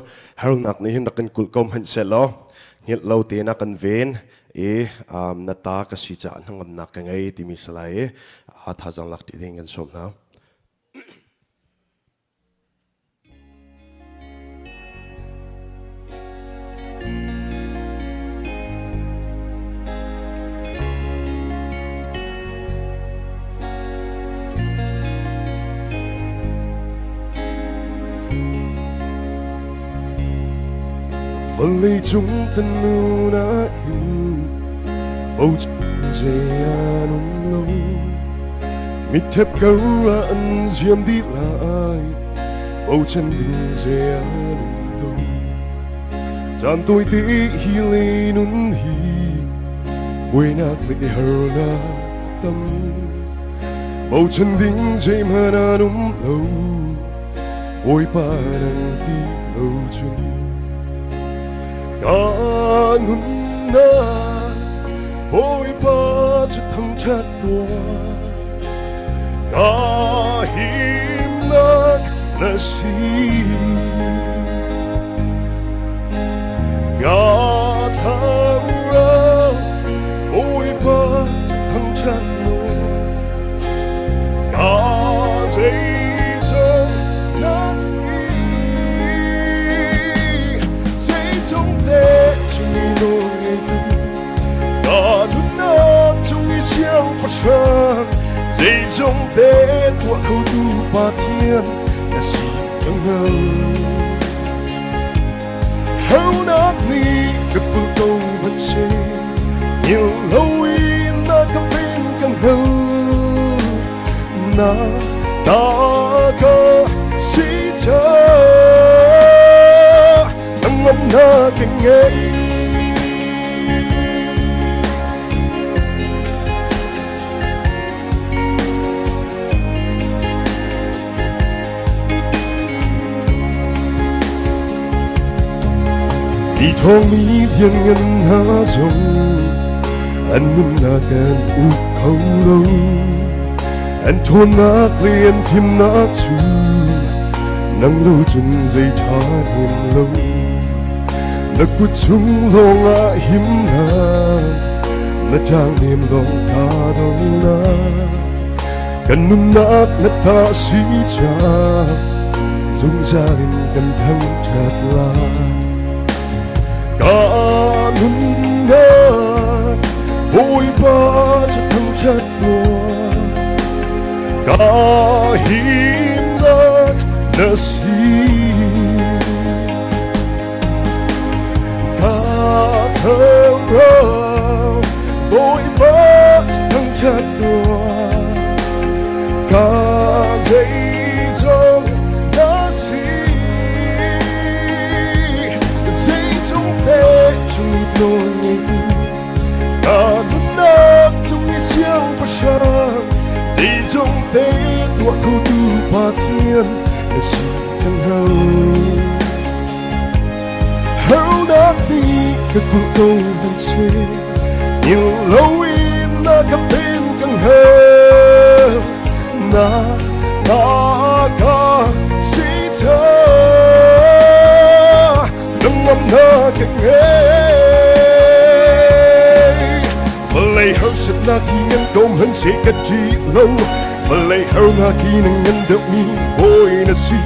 harnak nih hin rak kan kulh ko hmanh seh law hngilh lo te na kan ven i na ta ka si caah hnangamnak ka ngei timi salai i thazang lak ti ding kan sawm hna. Vawlei cung kan nun ahhin bochan zei an um lo. Mitthep ko ah an ziam dih lai, bochan ding zei an um lo. Caan tawite hi le nun hi buainak le harnak tam. Bochan ding zeihmanh an um lo. Bawipa nang ti lo cun ka nunnak Bawipa cu thangṭhat tuah ka himnak na si ka thlarau Bawipa cu thangṭhat law ka zeizong na si zeizong te chung nawl ngeitu ka nunnak chung i siangpahrang zeizong te tuah khotu Pathian na si ka hngal Harnak nih ka kulh ko hmanhseh hngilh loin na ka ven ka hngal na ta ka si ca hnangamnak ka ngei. Mi ṭhawngmi lianngan hna zong an nunnak an uk kho lo. An ṭhawnnak le an fimnak cu nang lo cun zei ṭha hnem lo. Na kut chung lawngah himnak, na ṭangnem lawng kaa dornak. Kan nunnak na ta si ca zungzal in kan thangṭhat lai. Ka nunnak Bawipa cu thangṭhat tuah. Ka himnak na si. Ka thlarau Bawipa thangṭhat tuah. Ka zeizong na si. Zeizong te chung nawl ngeitu ka nunnak chung i siangpahrang zeizong te tuah khotu Pathian na si ka hngal. Harnak nih ka kulh ko hmanhseh hngilh loin na ka ven ka hngal na ta ka si ca hnangamnak ka ngei. Vawlei harsatnak hi ngan ko hmanhseh ka ṭih lo. Vawlei harnak hi na ngan deuhmi bawi na si.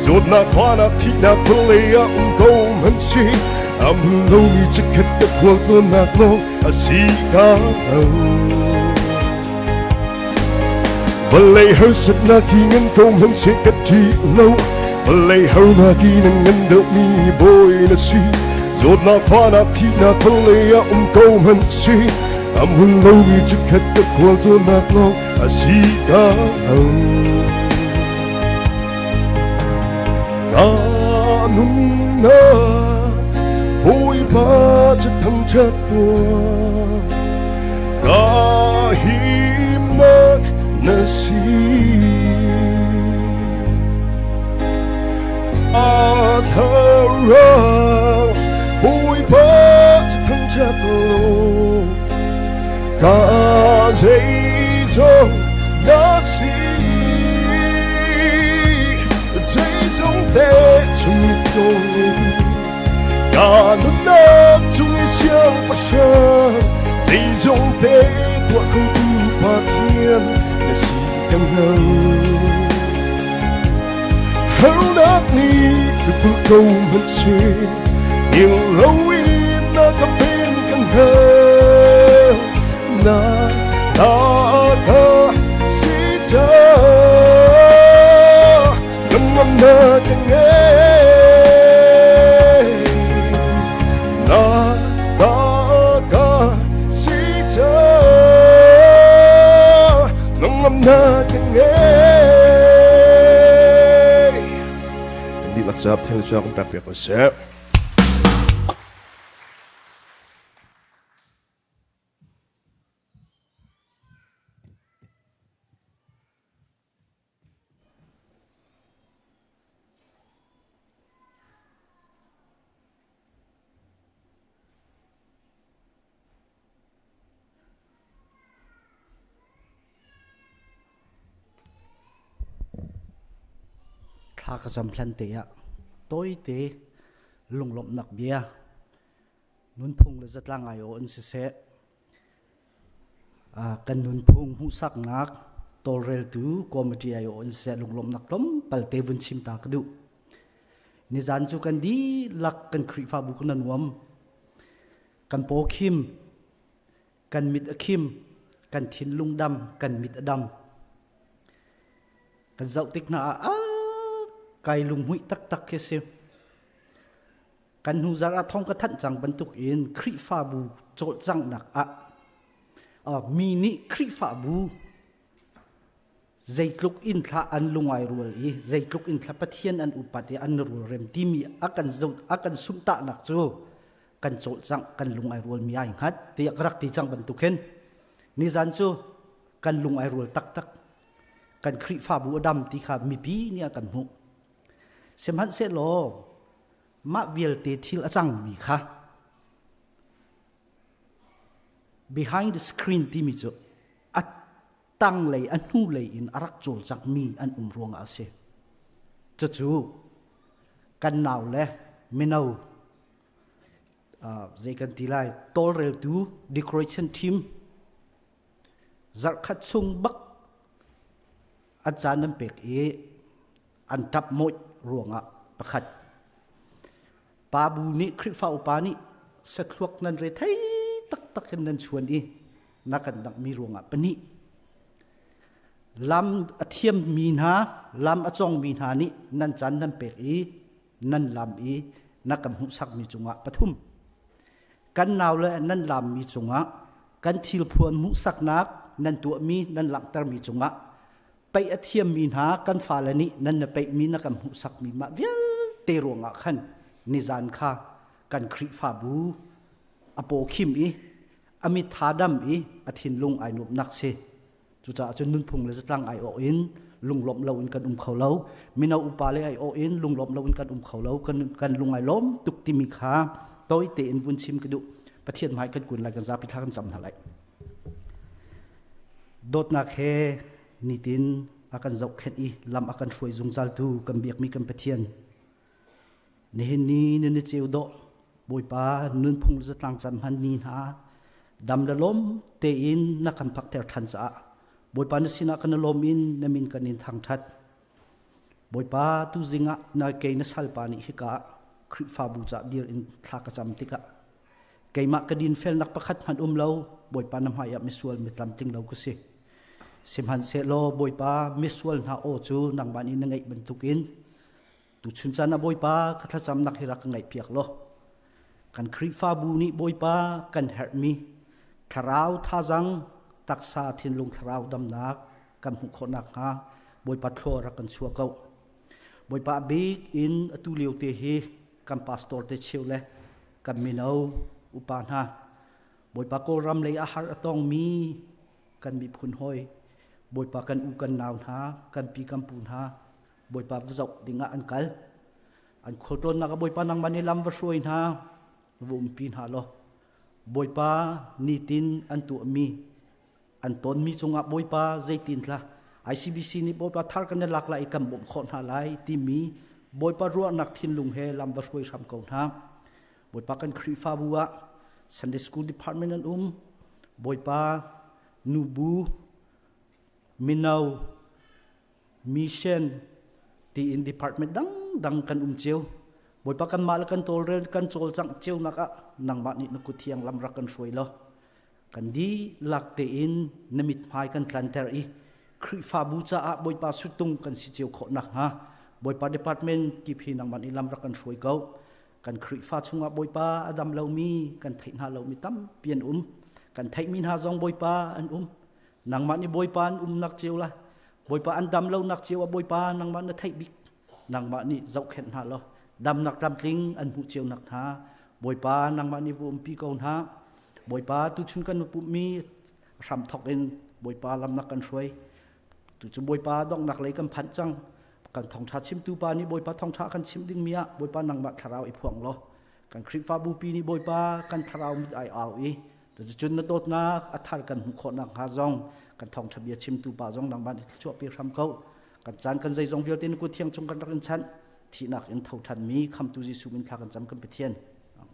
Zawtnak fahnak thihnak vawlei ah um ko hmanhseh a hmun lomi chikkhat ka khualtlawnnak lawng a si ka hngal. Vawlei harsatnak hi ngan ko hmanhseh ka ṭih lo. Vawlei harnak hi na ngan deuhmi bawi na si. Zawtnak fahnak thihnak vawlei ah um ko hmanhseh a hmun lomi chikkhat ka khualtlawnnak lawng a si ka hngal. Ka nunnak Bawipa cu thangṭhat tuah ka himnak na si. A thlarau Bawipa cu thangṭhat law ka zeizong na si. Zeizong te chung tawngin ka nunnak chung i siangpahrang zeizong te tuah khotu Pathian na si ka hngal. Harnak nih ka kulh ko hmanhseh hngilh loin na ka ven ka hngal. Na ta ka si ca hnangamnak ka ngei. dihlak caah Pathian thluachuah kan pek piak ko seh. Thla ka cam hlan te ah tawite lunglawmhnak bia nunphung le zatlang ai aw in siseh kan nunphung hmuhsaknak tawlreltu committee ai aw in siseh lunglawmhnak tlawmpal te vun chim ta ka duh. Nizan cu kan dihlak kan Khrihfabu kan nuam. Kan paw khim, kan mit a khim, kan thinlung dam, kan mit a dam. Kan zoh tik hna ah ah kai lunghmuih taktak khi si. Kan hnu zarh ah thong ka thanh cang bantuk in Khrihfabu cawlcanghnak ah mi nih Khrihfabu zeitluk in thla an lungai rual i zeitluk in thla Pathian an upat i an rualrem timi a kan zo a kan sumtahnak cu kan cawlcangh kan lung ai rual mi ai hngat tiah ka rak ti cang bantuk hin nizan cu kan lung ai rual taktak kan Khrihfabu a dam ti kha mipi nih a kan hmuh sihmanhsehlaw mah vialte thil a cangmi kha behind the screen timi cu a tanglei a hnulei in a rak cawlcangmi an um ruangah a si. Cucu kan nau le mino zei kan ti lai tawlreltu decoration team zarhkhat chung bak an caan an pek i an tap mawih ruangah pakhat pa bu nih Khrihfa upa nih sathluak nan re thei taktak in nan chuan i na kan dangmi ruangah pahnih lam a thiammi hna lam a cawngmi hna nih nan caan nan pek i nan lam i na kan hmuhsakmi cungah pathum kan nau le nan lammi cungah kan thilphuan hmuhsaknak nan tuahmi nan langhtermi cungah peih a thiammi hna kan fale nih nan na peihmi na kan hmuhsakmi mah vialte ruangah khan nizan kha kan Khrihfabu a paw khim i a mit tha dam i a thinlung ai nuamhnak si. Cucaah cun nunphung le zatlang ai awh in lunglawmh lo in kan um kho lo. Mino upa le ai awh in lunglawmh lo in kan um kho lo. Kan lung ai lawm tuk timi kha tawi tein vun chim ka duh. Pathian hmai kan kun lai kan zapi thla kan cam hna lai. Dawtnak he nitin a kan zohkhenh i lam a kan hruai zungzaltu kan biakmi kan Pathian. Nihin ni ni ceu dawh Bawipa nunphung zatlang cam hman ni hna dam le lawm tein na kan phakter ṭhan caah Bawipa na sinah kan lawm in na min kan in thangṭhat. Bawipa tuzing ah na kei na salpa nih hika Khrihfabu ca dir in thla ka cam tikah keimah ka dinfelnak pakhat hmanh um lo Bawipa na hmai ah misual mitlamtling lo ka si. Sihmanhsehlaw Bawipa misual hna aw cu nangmah nih na ngeih bantukin Tuchun caan ah Bawipa ka thlacamnak hi rak ka ngaihpiak law kan Khrihfabu nih Bawipa kan herhmi thlarau thazang taksa thinlung thlarau damnak kan hmuh khawh nakhnga Bawipa thlua rak kan chuah ko. Bawipa bik in atu lio te hi kan pastor te cheu le kan mino upa hna Bawipa Kawlram lei a har a tongmi kan miphun hawi Bawipa kan u kan nau hna kan pi kan pu hna Bawipa va zoh dingah an kal. An khualtlawnnak ah Bawipa nangmah nih lam va hruai hna, va umpi hna law Bawipa nitin an tuahmi an tonmi cungah Bawipa zeitin tla ICBC nih Bawipa thar kan i lak lai i kan bawmh khawh hna lai timi Bawipa ruahnak thinlung he lam va hruai hram ko hna. Bawipa kan Khrihfabu ah Sunday School Department an um. Bawipa nubu mino mission tiin department dangdang kan um cio. Bawipa kanmah le kan tawlrel kan cawlcangh cionak ah nangmah nih na kut thiang lam rak kan hruai law kan dihlak tein na mithmai kan tlanter i Khrihfabu caah Bawipa suttung kan si cio khawh nakhnga Bawipa department kip hi nangmah nih lam rak kan hruai ko. Kan Khrihfa chungah Bawipa a dam lomi kan theih hna lomi tampi an um. Kan theihmi hna zong Bawipa an um. Nangmah nih Bawipa an umnak cio la Bawipa an dam lonak cio ah Bawipa nangmah na theih bik. Nangmah nih zohkhenh hna law damnak tlamtling an hmuh cio nak hna Bawipa nangmah nih va umpi ko hna. Bawipa tuchun kan pumhmi hram thok in Bawipa lamnak kan hruai. Tu cu Bawipa donghnak lei kan phanh cang. Kan thawngṭha chimtu pa nih Bawipa thawngṭha kan chimh dingmi ah Bawipa nangmah thlarau i phuang law kan Khrihfabu pi nih Bawipa kan thlarau mit ai au i tucun na dawtnak a thar kan hmuh khawh nakhnga zong kan thawngṭha bia chimtu pa zong nangmah nih thluachuah pe hram ko. Kan caan kan zeizong vialte na kut thiang chung kan rak in chanh. Thihnak in tho ṭhanmi khamtu Jesuh min thla kan cam kan Pathian. Amen.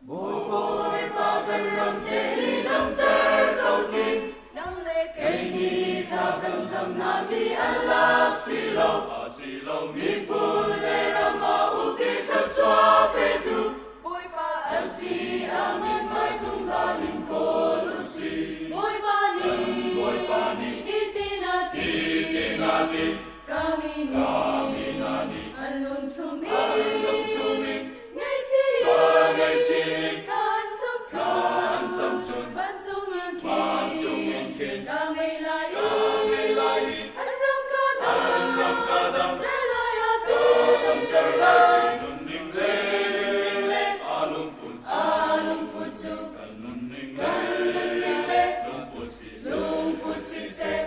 Bawipa kan ram te hi damter ko tin nang le kei nih thla kan camnak hi an lak si lo miphun le ram ah uki thluachuah petu Bawipa an si amin vai zungzal in kawl u si Bawipa nih Bawipa nih hitin a ti hitin a ti kami nih an lungthum in ngaihchih thla an cam cun vancung in khin ka ngei lai i an ram ka dam ter lai a damter lai nunning le a lungput cu kan nunning le lungput siseh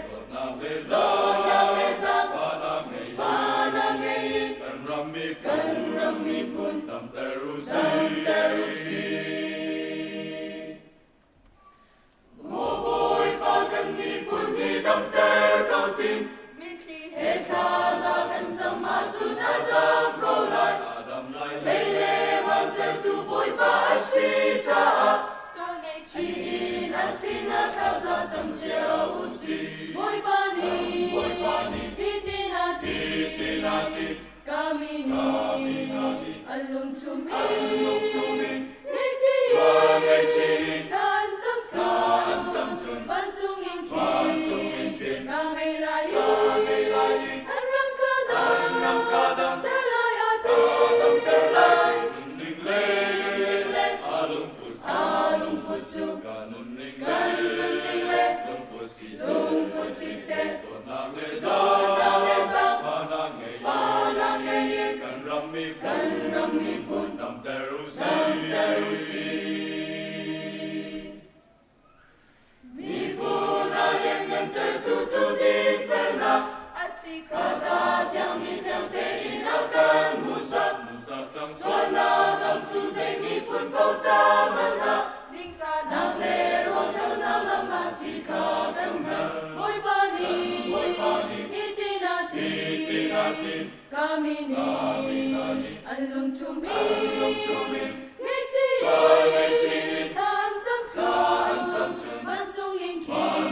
dawtnak le zaang fahnak ngei in kan ram miphun damter u sih. Maw Bawipa kan miphun hi damter ko tin mitthli he thlaza kan cam ahcun a dam ko lai. Lei le van sertu Bawipa a si caah sual ngaihchih in a sinah thlaza cam cio u sih. Bawipa nih hitin a ti. Kami nih an lung chungin ngaihchih thla an cam cun vancung in khin ka ngei lai i an ram ka damter lai a ti. Nunning le a lungput cu kan nunning le lungput siseh dawtnak le zaang fahnak ngei in kan ram miphun damter u sih. Miphun a lianngantertu cu dinfelnak a si kha ca thiang nih fiang tein a kan hmuhsak. Sualnak lam cu zei miphun paoh ca hmanh ah ningzahnak le rawhralnak lam a si kha kan hngalh. Bawipa nih hitin a ti, Ka mi nih an lung chungin ngaihchih thla an cam cun vancung in khin.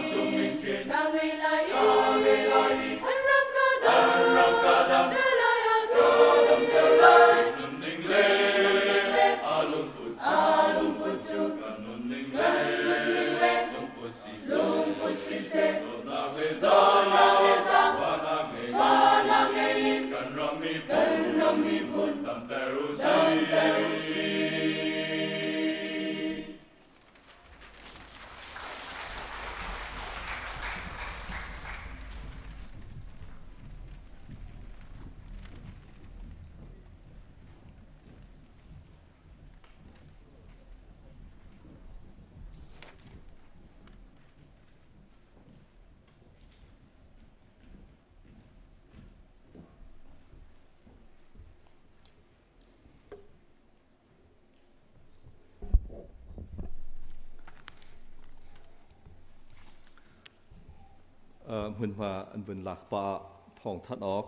Hmunhma an vun lak pa ah thawng thanh awk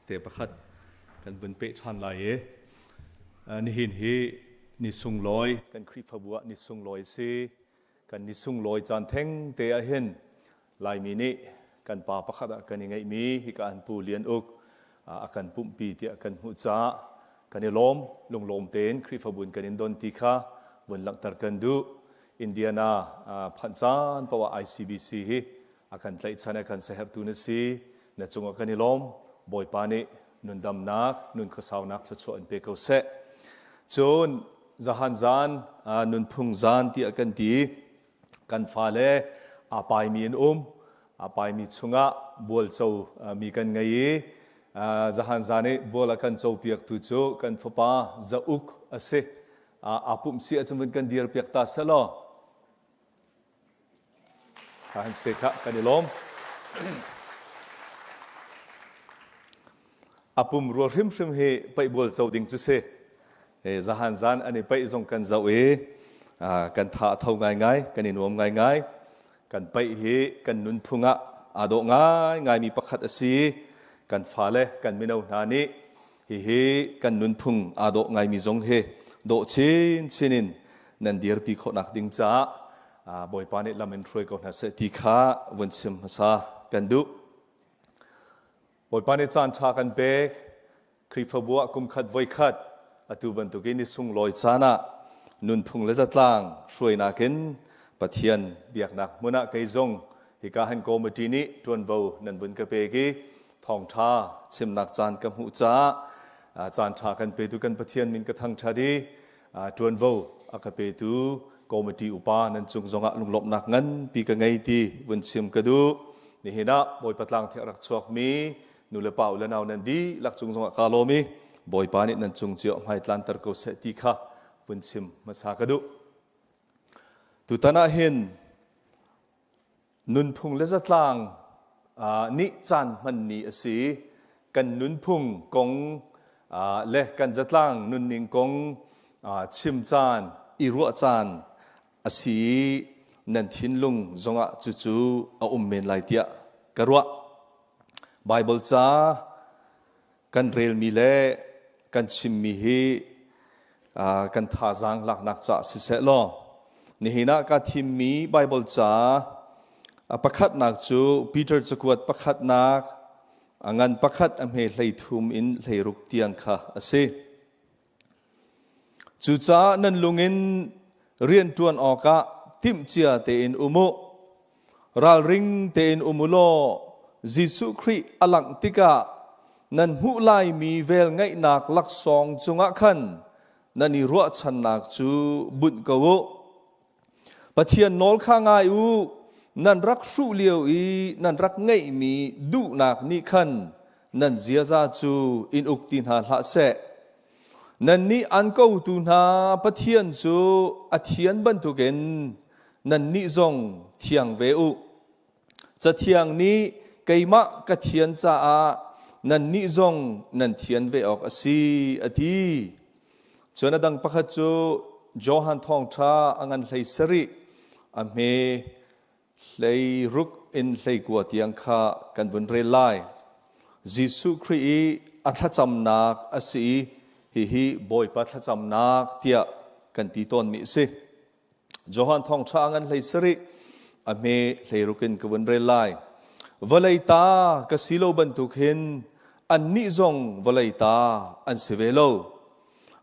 te pakhat kan vun peh ṭhan lai i nihin hi ni sunglawi kan Khrihfabu ah ni sunglawi si. Kan ni sunglawi caan theng te ah hin Laimi nih kan pa pakhat ah kan i ngeihmi hika an Pu Lian Uk a kan pumhpi tiah kan hmuh caah kan i lawm. Lunglawm tein Khrihfabu in kan in don ti kha vun langhter kan duh. Indiana phanh caan paoh ah ICBC hi a kan tlaihchan a kan saherhtu na si. Na cungah kan i lawm. Bawipa nih nundamnak, nun khuasaunak thluachuah in pe ko seh. Cun zahan zan nunphung zan tiah kan ti. Kan fale aa paimi an um. Aa paimi chungah bualco mi kan ngei i zahan zan i bual a kan copiaktu cu kan fapa Za Uk a si. Aa pumh si ahcun vun kan dir piak ta seh law. Kha han se kha kan i lawm. A pum rua hrimhrim hi paih bual co ding cu si. Zahan zan an i paih zong kan zoh i kan tha a tho ngaingai, kan i nuam ngaingai. Kan paih hi kan nunphung ah aa dawh ngaingaimi pakhat a si. Kan fale, kan mino hna nih hihi kan nunphung aa dawh ngaimi zong hi dawh chinchin in nan dirpi khawhnak ding caah Bawipa nih lam in hruai ko hna seh ti kha vun chim hmasa kan duh. Bawipa nih caan ṭha kan pek. Khrihfabu ah kum khat voi khat atu bantukin ni sunglawi caan ah nunphung le zatlang hruainak in Pathian biaknak hmun ah kei zong hika han committee nih ṭuanvo nan vun ka pek i thawngṭha chimnak caan ka hmuh caah caan ṭha kan petu kan Pathian min ka thangṭhat i ṭuanvo a ka petu committee upa nan cung zongah lunglawmhnak nganpi ka ngei ti vun chim ka duh. Nihin ah Bawipa tlang thiang rak chuakmi nu le pa u le nau nan dihlak cung zongah kaa lawm i Bawipa nih nan cung cio hmai tlanter ko seh ti kha vun chim hmasa ka duh. Tutan ah hin nunphung le zatlang nih caan hman ni a si. Kan nunphung kong le kan zatlang nunning kong chim caan, i ruah caan a si i nan thinlung zongah cucu a um men lai tiah ka ruah. Baibal ca kan relmi le kan chimmi hi kan thazaang laknak caah siseh law nihin ah ka thimmi Baibal ca pakhatnak cu Peter cakuat pakhatnak a ngan pakhat a hme 13 in 16 tiang kha a si. Cucaah nan lungin rianṭuan awkah timhcia tein um u. Ralring tein um u law Jesuh Khrih a langh tikah nan hmuh laimi velngeihnak laksawng cungah khan nan i ruahchannak cu bunh ko u. Pathian nawl kha ngai u, nan rak hruh lio i nan rak ngeihmi duhnak nih khan nan ziaza cu in uk ti hna hlah seh. Nannih an kotu hna Pathian cu a thian bantukin nannih zong thiang ve u. Cathiang nih keimah ka thian caah nannih zong nan thian ve awk a si, a ti. Cun a dang pakhat cu Johan Thawngṭha a ngan 17 a hme 16 in 19 tiang kha kan vun rel lai. Jesuh Khrih i a thlacamnak a si i hihi Bawipa thlacamnak tiah kan ti tawnmi a si. Johan Thawngṭha a ngan 17 a hme 16 in ka vun rel lai. Vawlei ta ka si lo bantuk hin annih zong vawlei ta an si ve lo.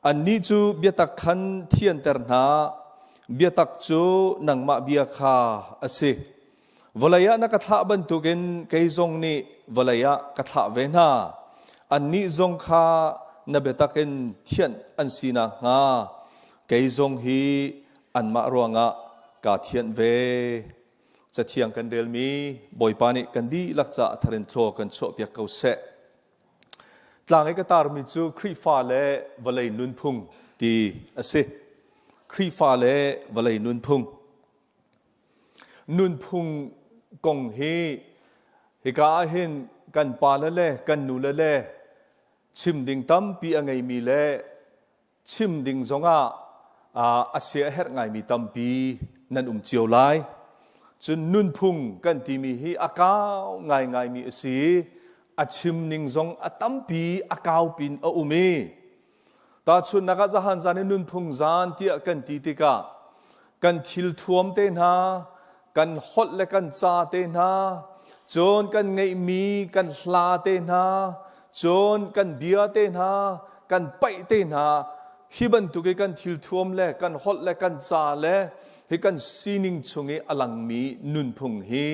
Annih cu biatak khan thianter hna, biatak cu nangmah bia kha a si. Vawlei ah na ka thlah bantukin kei zong nih vawlei ah ka thlah ve hna. Annih zong kha na biatak in thianh an si nakhnga kei zong hi anmah ruangah kaa thianh ve. Cathiang kan relmi Bawipa nih kan dihlak caah thar in thlua kan chuahpiak ko seh. Tlang i ka tarmi cu Khrihfa le vawlei nunphung ti a si. Khrihfa le vawlei nunphung. Nunphung kong hi hika ah hin kan pale le kan nule le chim ding tampi a ngeimi le chim ding zongah a sia a herh ngaimi tampi nan um cio lai. Cun nunphung kan timi hi a kau ngaingaimi a si i a chim ning zong a tampi a kau pin a um i tahchunhnak ah zahan zan i nunphung zan tiah kan ti tikah kan thil thuam te hna, kan holh le kan ca te hna, cun kan ngeihmi kan hla te hna, cun kan bia te hna, kan paih te hna, hi bantuk i kan thil thuam le kan holh le kan ca le hi kan sining chung i a langmi nunphung hi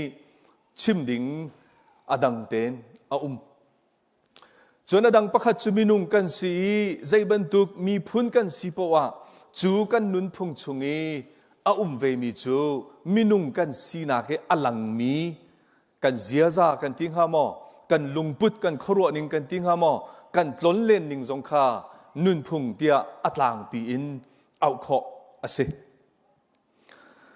chim ding a dang tein a um. Cun a dang pakhat cu minung kan si i zei bantuk miphun kan si poah ah cu kan nunphung chung i a um vemi cu minung kan sinak i a langmi kan ziaza kan ti hnga maw, kan lungput kan khuaruah ning kan ti hnga maw, kan tlonlen ning zong kha nunphung tiah a tlangpi in auh khawh a si.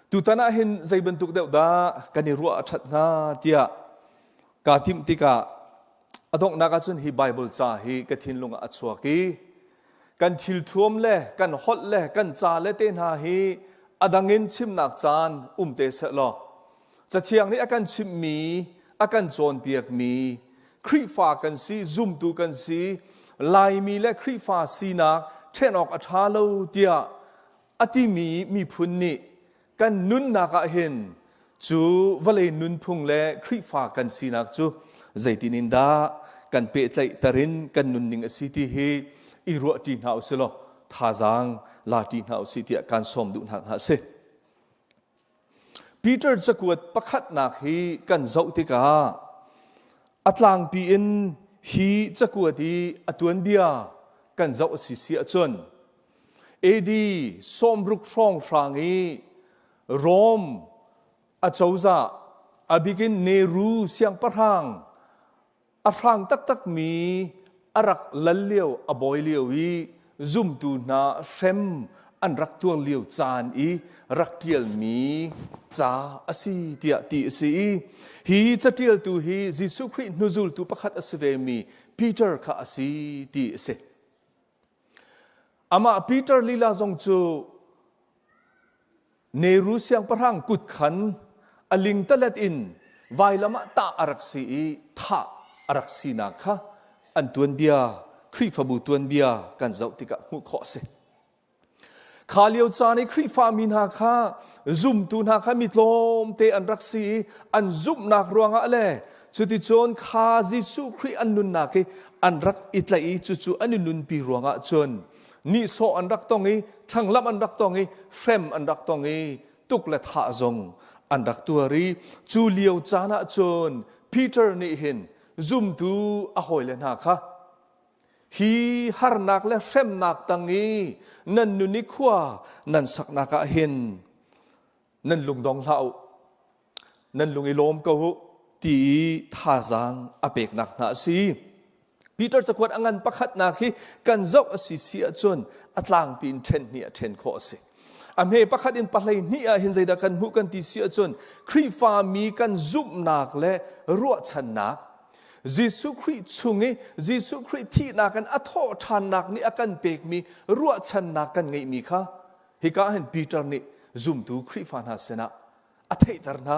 Tutan ah hin zei bantuk deuh dah kan i ruah a ṭhat hnga tiah kaa timh tikah a donghnak ahcun hi Baibal ca hi ka thinlung ah a chuak i kan thilthuam le kan holh le kan ca le te hna hi a dang in chimnak caan um te seh law Cathiang nih a kan chimhmi a kan cawnpiakmi Khrihfa kan si zumtu kan si Laimi le Khrihfa sinak ṭhen awk a ṭha lo tiah a timi miphun nih kan nunnak ah hin cu vawlei nunphung le Khrihfa kan sinak cu zeitin in dah kan pehtlaihter in kan nunning a si ti hi i ruahṭi hna usih law thazaang la ṭi hna usih tiah kaan sawm duh hna hna a si. Peter cakuat pakhatnak hi kan zoh tikah a tlangpi in hi cakuat i a tuanbia kan zoh a si si ahcun AD 60 hrawnghrang i Rome acozah abikin Nehru siangpahrang a hrang taktakmi a rak lal lio a bawi lio i zumtu hna hrem an rak tuar lio caan i rak ṭialmi ca a si tiah ti a si i hi caṭialtu hi Jesuh Khrih hnuzultu pakhat a si vemi Peter kha a si ti a si. Amah Peter lila zong cu Nehru siangpahrang kut khan a lingtalet in vailam ah tah a rak si i thah a rak sinak kha an tuanbia Khrihfabu tuanbia kan zoh tikah hmuh khawh a si. Kha lio caan i Khrihfami hna kha zumtu hna kha mi tlawmte an rak si i an zumhnak ruangah le cuticun kha Jesuh Khrih an nunnak i an rak i tlaih i cucu an i nunpi ruangah cun nihsawh an rak tong i thlanglamh an rak tong i hrem an rak tong i tuk le thah zong an rak tuar i cu lio caan ah cun Peter nih hin zumtu a hawile hna kha Hi harnak le hremnak tang i nan nun i khua nan saknak ah hin nan lungdong hlah u, nan lung i lawm ko u ti i thazaang a peknak hna a si. Peter cakuat a ngan pakhatnak hi kan zoh a si si ahcun a tlangpi in ṭhen hnih ah ṭhen khawh a si. A hme pakhat in pahlei hnih ah hin zeidah kan hmuh kan ti si ahcun Khrihfami kan zumhnak le ruahchannak Jesuh Khrih chung i Jesuh Khrih thihnak in a thawh ṭhannak nih a kan pekmi ruahchannak kan ngeihmi kha hika hin Peter nih zumtu Khrihfa hna sinah a theihter hna.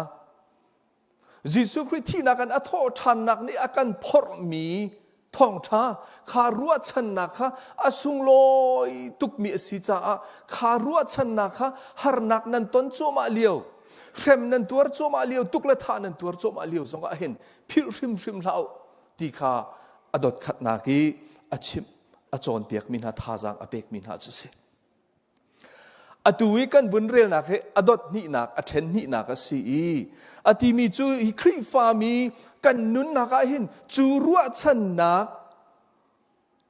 Jesuh Khrih thihnak in a thawh ṭhannak nih a kan phorhmi thawngṭha kha ruahchannak kha a sunglawi tukmi a si caah kha ruahchannak kha harnak nan ton cuahmah lio hrem nan tuar cuahmah lio tuk le thah nan tuar cuahmah lio zongah hin philh hrimhrim hlah u ti kha a dotkhatnak i a chimh a cawnpiakmi hna thazaang a pekmi hna cu si. Atu i kan vun relnak hi a dot hnihnak a ṭhen hnihnak a si i a timi cu hi Khrihfami kan nunnak ah hin cu ruahchannak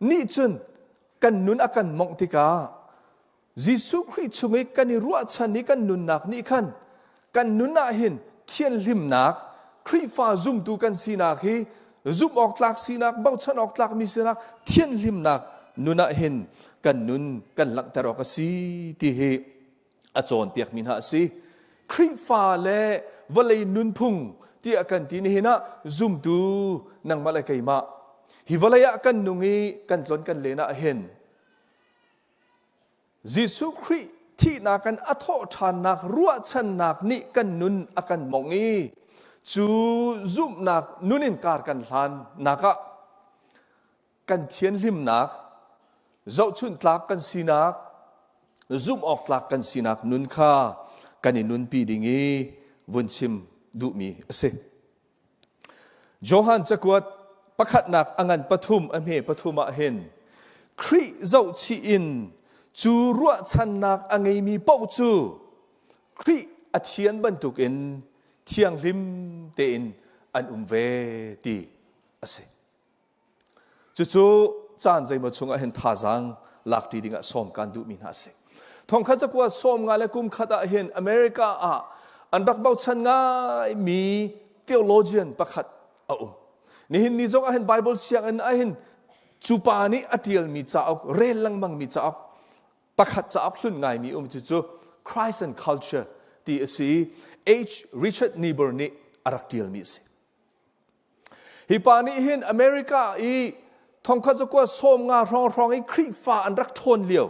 nih cun kan nun a kan mongh tikah Jesuh Khrih chung i kan i ruahchan i kan nunnak nih khan kan nun ah hin thianhlimnak Khrihfa zumtu kan sinak hi zumh awk tlak sinak bochan awk tlakmi sinak thianhlimnak nun ah hin kan nun kan langhter awk a si ti hi a cawnpiakmi hna a si. Khrihfa le vawlei nunphung tiah kan ti nihin ah zumtu nangmah le keimah hi vawlei ah kan nung i kan tlon kan len ah hin Jesuh Khrih thihnak in a thawh ṭhannak ruahchannak nih kan nun a kan mawngh i cu zumhnak nun in kar kan hlan nak ah kan thianhlimnak, zohchunh tlak kan sinak, zumh awk tlak kan sinak nun kha kan i nunpi ding i vun chim duhmi a si. Johan cakuat pakhatnak a ngan pathum a hme pathum ah hin Khrih zohchih in cu ruahchannak a ngeimi paoh cu Khrih a thian bantukin thianghlim tein an um ve ti a si. Cucu caan zeimaw chungah hin thazaang lakṭi dingah sawm kaan duhmi hna a si. Thongkhat zakua sawm nga le kum khat ah hin America ah an rak bochan ngaimi theologian pakhat a um. Nihin ni zong ah hin Bible sianginn ah hin cu pa nih a ṭialmi cauk, rel lengmangmi cauk pakhat cauk hlun ngaimi um cu Christ and Culture ti a si. H. Richard Niebuhr nih a rak ṭialmi a si. Hi pa nih hin America i thongkhat zakua sawm nga hrawng hrawng i Khrihfa an rak ṭhawn lio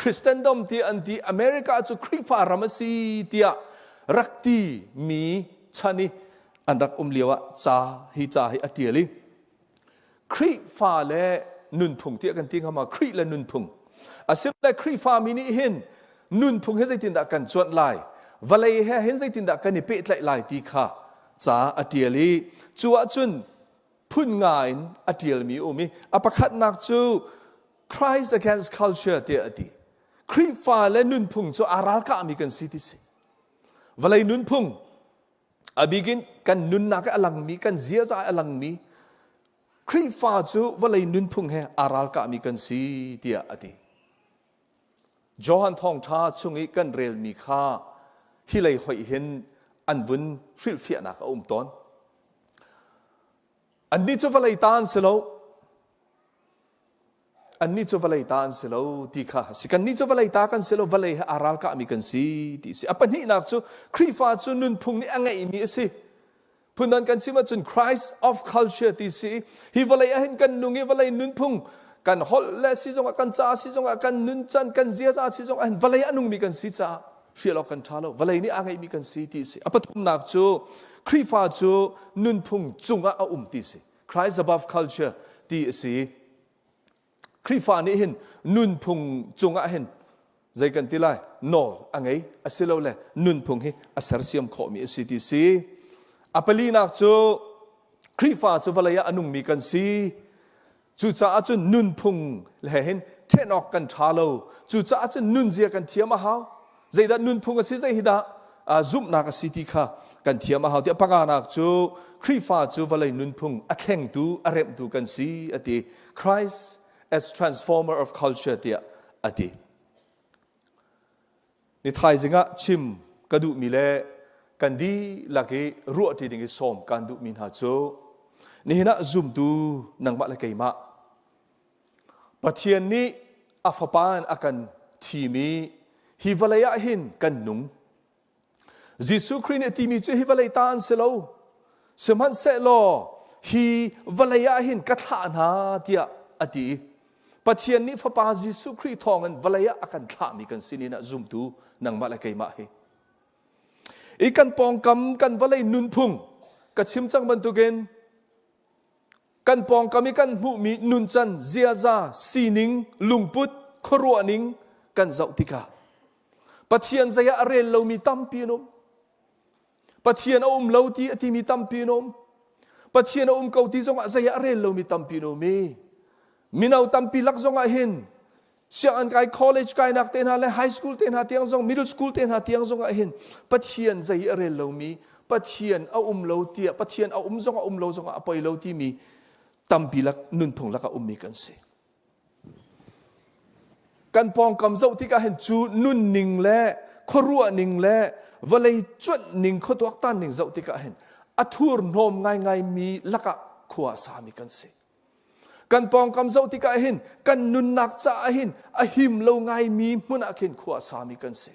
Christendom ti an ti America cu Khrihfa ram a si tiah rak ti mi chan i an rak um lio ah ca hi ca hi a ṭial i Khrihfa le nunphung tiah kan ti hnga ma Khrih le nunphung asilole Khrihfa mi nih hin nunphung hi zeitindah kan cuanh lai vawlei he hin zeitindah kan i pehtlaih lai ti kha ca a ṭial i cu ahcun phun nga in a ṭialmi a um i a pakhatnak cu Christ against culture tiah a ti. Khrihfa le nunphung cu aa ralkahmi kan si ti si. Vawlei nunphung a bikin kan nunnak i a langmi kan ziaza i a langmi Khrihfa cu vawlei nunphung he aa ralkahmi kan si tiah a ti. Johan thawngṭha chung i kan relmi kha hi lei hoih hin an vun hrilhfiahnak a um tawn. Annih cu vawlei ta an si lo. Annih cu vawlei ta an si lo ti kha a si. Kannih cu vawlei ta kan si lo, vawlei he aa ralkahmi kan si ti a si. A pahnihnak cu Khrihfa cu nunphung nih a ngeihmi a si. Phundang kan chim ahcun Christ of culture ti si. Hi vawlei ah hin kan nung i vawlei nunphung kan holh le si zongah kan ca si zongah kan nuncan kan ziaza si zongah hin vawlei a nungmi kan si caah hrial awk kan ṭha lo. Vawlei nih aa ngeihmi kan si ti si. A pathumnak cu Khrihfa cu nunphung cungah a um ti si. Christ above culture ti a si. Khrihfa nih hin nunphung cungah hin zei kan ti lai nawl a ngei asilole nunphung hi a sersiam khawhmi a si ti si. A palinak cu Khrihfa cu vawlei ah a nungmi kan si. Cucaah cun nunphung he hin ṭhen awk kan ṭha lo. Cucaah cun nunzia kan thiam a hau. Zeidah nunphung a si, zei hi dah zumhnak a si ti kha kan thiam a hau. Tiah panganak cu Khrihfa cu vawlei nunphung a thlengtu, a remhtu kan si a ti. Christ as transformer of culture tiah a ti. Ni thaizing ah chim ka duhmi le kan dihlak i ruahṭi ding i sawm kan duhmi hna cu nihin ah zumtu nangmah le keimah Pathian nih a Fapa in a kan thim i hi vawlei ah hin kan nung. Jesuh Khrih nih a timi cu hi vawlei ta an si lo. Sihmanhsehlaw hi vawlei ah hin ka thlah hna tiah a ti. Pathian nih Fapa Jesuh Khrih thawngin vawlei ah a kan thlahmi kan si ni ah zumtu nangmah le keimah hi. I kan pawngkam kan vawlei nunphung ka chim cang bantukin Kan pawngkam i kan hmuhmi nuncan, ziaza, sining, lungput, khuaruahning kan zoh tikah Pathian zei ah a rel lomi tampi an um. Pathian a um lo ti a timi tampi an um. Pathian a um ko ti zongah zei ah a rel lomi tampi an um i mino tampi lak zongah hin sianginn kai college kainak te hna le high school te hna tiang zong middle school te hna tiang zong ah hin Pathian zei a rel lomi Pathian a um lo tiah Pathian a um zong a um lo zong ah a poi lo timi tampi lak nunphung lak a ummi kan si. Kan pawngkam zoh tikah hin cu nunning le khuaruah ning le vawlei cuanh ning khuatuaktan ning zoh tikah hin a thurhnawm ngaingai mi lakah khua a sami kan si. Kan pawngkam zoh tikah hin kan nunnak caah hin a him lo ngaimi hmun ah khin khua a sami kan si.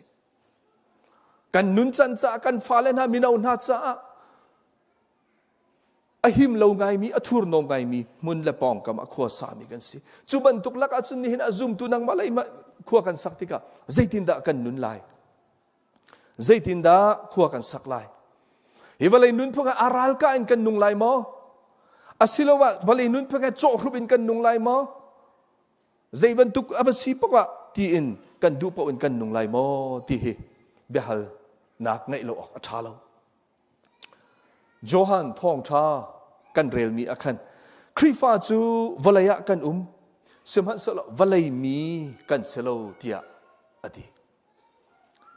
Kan nuncan caah kan fale hna mino hna caah a him lo ngaimi a thurhnawm ngaimi hmun le pawngkam ah khua sami kan si. Cu bantuk lak ahcun nihin a zumtu nangmah le khua kan sak tikah zeitindah kan nun lai? Zeitindah khua kan sak lai? Hi vawlei nunphung ah a ralka in kan nung lai maw? Asiloah vawlei nunphung he cawhhrup in kan nung lai maw? Zei bantuk a va si paoh ah tiin kan duh paoh in kan nung lai maw ti hi biahal nak ngeih lo awk a ṭha lo. Johan thawngṭha kan relmi ah khan Khrihfa cu vawlei ah kan um sihmanhsehlaw vawlei mi kan si lo tiah a ti.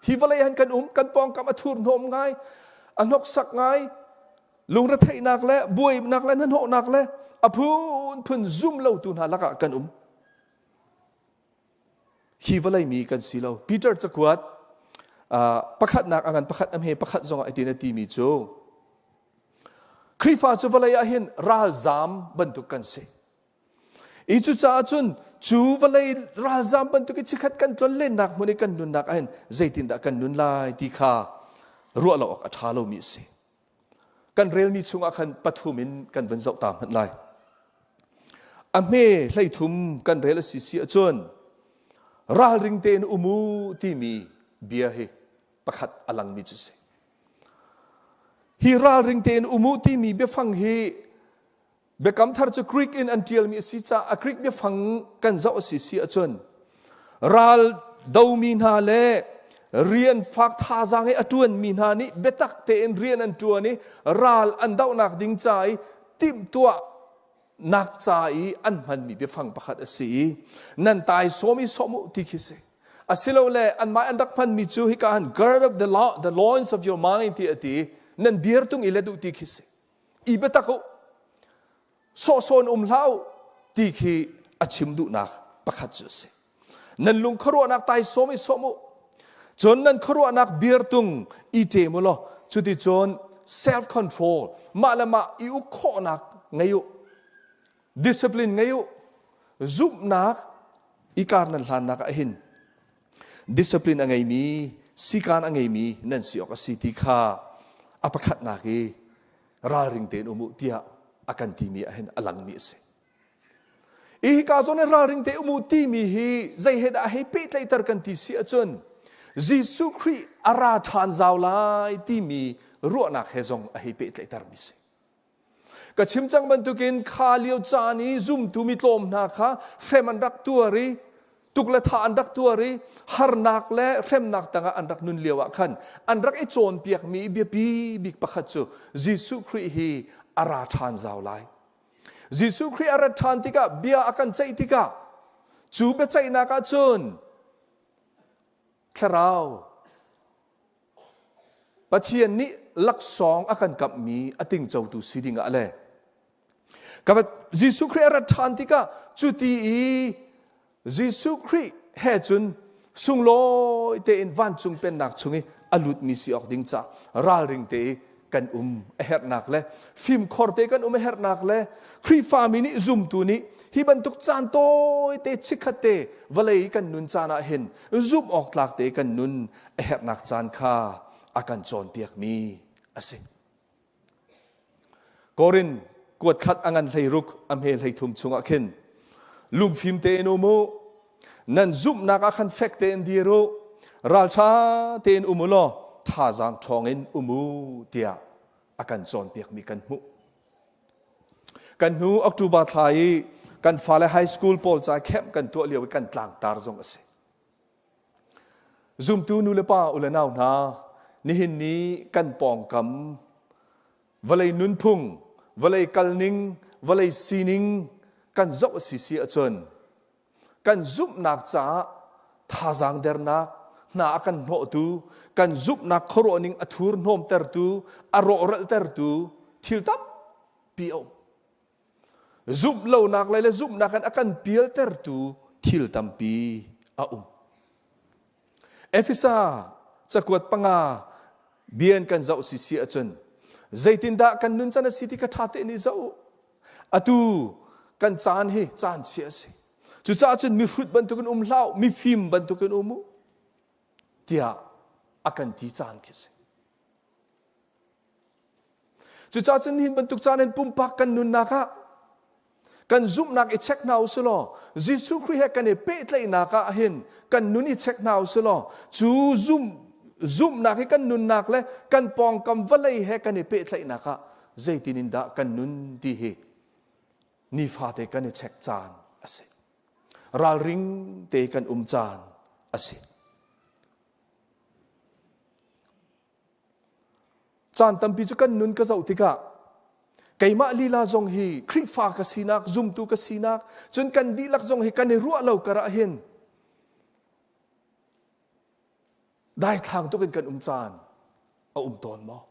Hi vawlei han kan um kan pawngkam a thurhnawm ngai a hnoksak ngai lungretheihnak le buainak le hnahnawhnak le a phunphun zum lotu hna lakah kan um. Hi vawlei mi kan si lo. Peter cakuat pakhatnak a ngan pakhat a hme pakhat zongah itin a timi cu Khrihfa cu vawlei ah hin ralzam bantuk kan si. I cucaah cun cu vawlei ralzam bantuk i chikhat kan tlon lennak hmun i kan nunnak ah hin zeitindah kan nun lai ti kha ruah lo awk a ṭha lomi a si. Kan relmi chungah khan pathum in kan vun zoh ta hmanh lai. A hme hleithum kan rel a si si ahcun ralring tein um u timi bia hi pakhat a langmi cu si. Hi ralring tein um u timi biafang hi Biakam thar cu Greek in an ṭialmi a si caah a Greek biafang kan zoh a si si ahcun ral domi hna le rian fak thazaang i a ṭuanmi hna nih biatak tein rian an ṭuan i ral an dohnak ding ca i timhtuah nak ca i an hmanmi biafang pakhat a si i nan taisawm i sawm u ti khi si. Asilole anmah an rak hmanmi cu hika han gird up the, law, the loins of your mind ti a ti nan biar tung i let u ti khi si. I biatak u sawhsawh in um hlah u ti khi a chim duhnak pakhat cu a si. Nan lung khuaruahnak taisawm i sawm u. Cun nan khuaruahnak biartung i ṭem u law cuticun self control mah le mah i uk khawhnak ngei u. Discipline ngei u. Zumhnak i kar nan hlannak ah hin discipline a ngeimi sikaan a ngeimi nan si awk a si ti kha a pakhatnak i ralring tein um u tiah a kan timi ah hin a langmi a si. I hika zawn i ralring te um u timi hi zei he dah hei pehtlaihter kan ti si ahcun Jesuh Khrih a ra ṭhan zau lai timi ruahnak he zong a hei pehtlaihtermi si. Ka chim cang bantukin kha lio caan i zumtu mi tlawm hna kha hrem an rak tuar i tuk le tha an rak tuar i harnak le hremnak tangah an rak nun lio ah khan an rak i cawnpiakmi biapi bik pakhat cu Jesuh Khrih hi a ra ṭhan zau lai. Jesuh Khrih a rat ṭhan tikah bia a kan ceih tikah cu biaceihnak ah cun thlarau Pathian nih laksawng a kan kamhmi a tingcotu si ding ah le Jesuh Khrih a rat ṭhan tikah cuti i Jesuh Khrih he cun sunglawi tein vancung pennak chung i a lutmi si awk ding ca ralring te i kan um a herhnak le fimkhor te kan um a herhnak le Khrihfami nih zumtu nih hi bantuk caan tawi te chikkhat te vawlei kan nun caan ah hin zumh awk tlak te kan nun a herhnak caan kha a kan cawnpiakmi a si. Korin kuat khat a ngan 16 a hme 33 chungah khin lungfim tein um u nan zumhnak ah khan fek tein dir u ralṭha tein um u law thazaang ṭhawng in um u tiah a kan cawnpiakmi kan hmuh. Kan hnu October thla i kan fale high school pawl ca camp kan tuah lio i kan tlangtar zong a si. Zumtu nu le pa u le nau hna, nihin ni kan pawngkam vawlei nunphung, vawlei kalning, vawlei sining kan zoh a si si ahcun kan zumhnak caah thazaang dernak hna a kan hnawhtu, kan zumhnak khuaruahning a thurhnawmtertu, a rawhralhtertu thil tampi a um. Zumh lonak lei le zumhnak in a kan pialtertu thil tampi a um. Efesa cakuat panga bian kan zoh si si ahcun zeitindah kan nun can a si ti kha ṭha tein i zoh u. Atu kan caan hi caan chia a si. Cucaah cun mihrut bantukin um hlah u, mifim bantukin um u tiah a kan ti caan khi a si. Cucaah cun hin bantuk caan in pumpak kan nunnak ah Kan zumhnak i check hna usih law Jesuh Khrih he kan i pehtlaihnak ah hin kan nun i check hna usih law cu zum zumhnak hi kan nunnak le kan pawngkam vawlei he kan i pehtlaihnak ah zeitin in dah kan nun ti hi nifate kan i check caan a si. Ralring te kan um caan a si. Caan tampi cu kan nun ka zoh tikah keimah lila zong hi Khrihfa ka sinak, zumtu ka sinak, cun kan dihlak zong hi kan i ruah lo kar ah hin daithlang tuk in kan um caan a um tawn maw?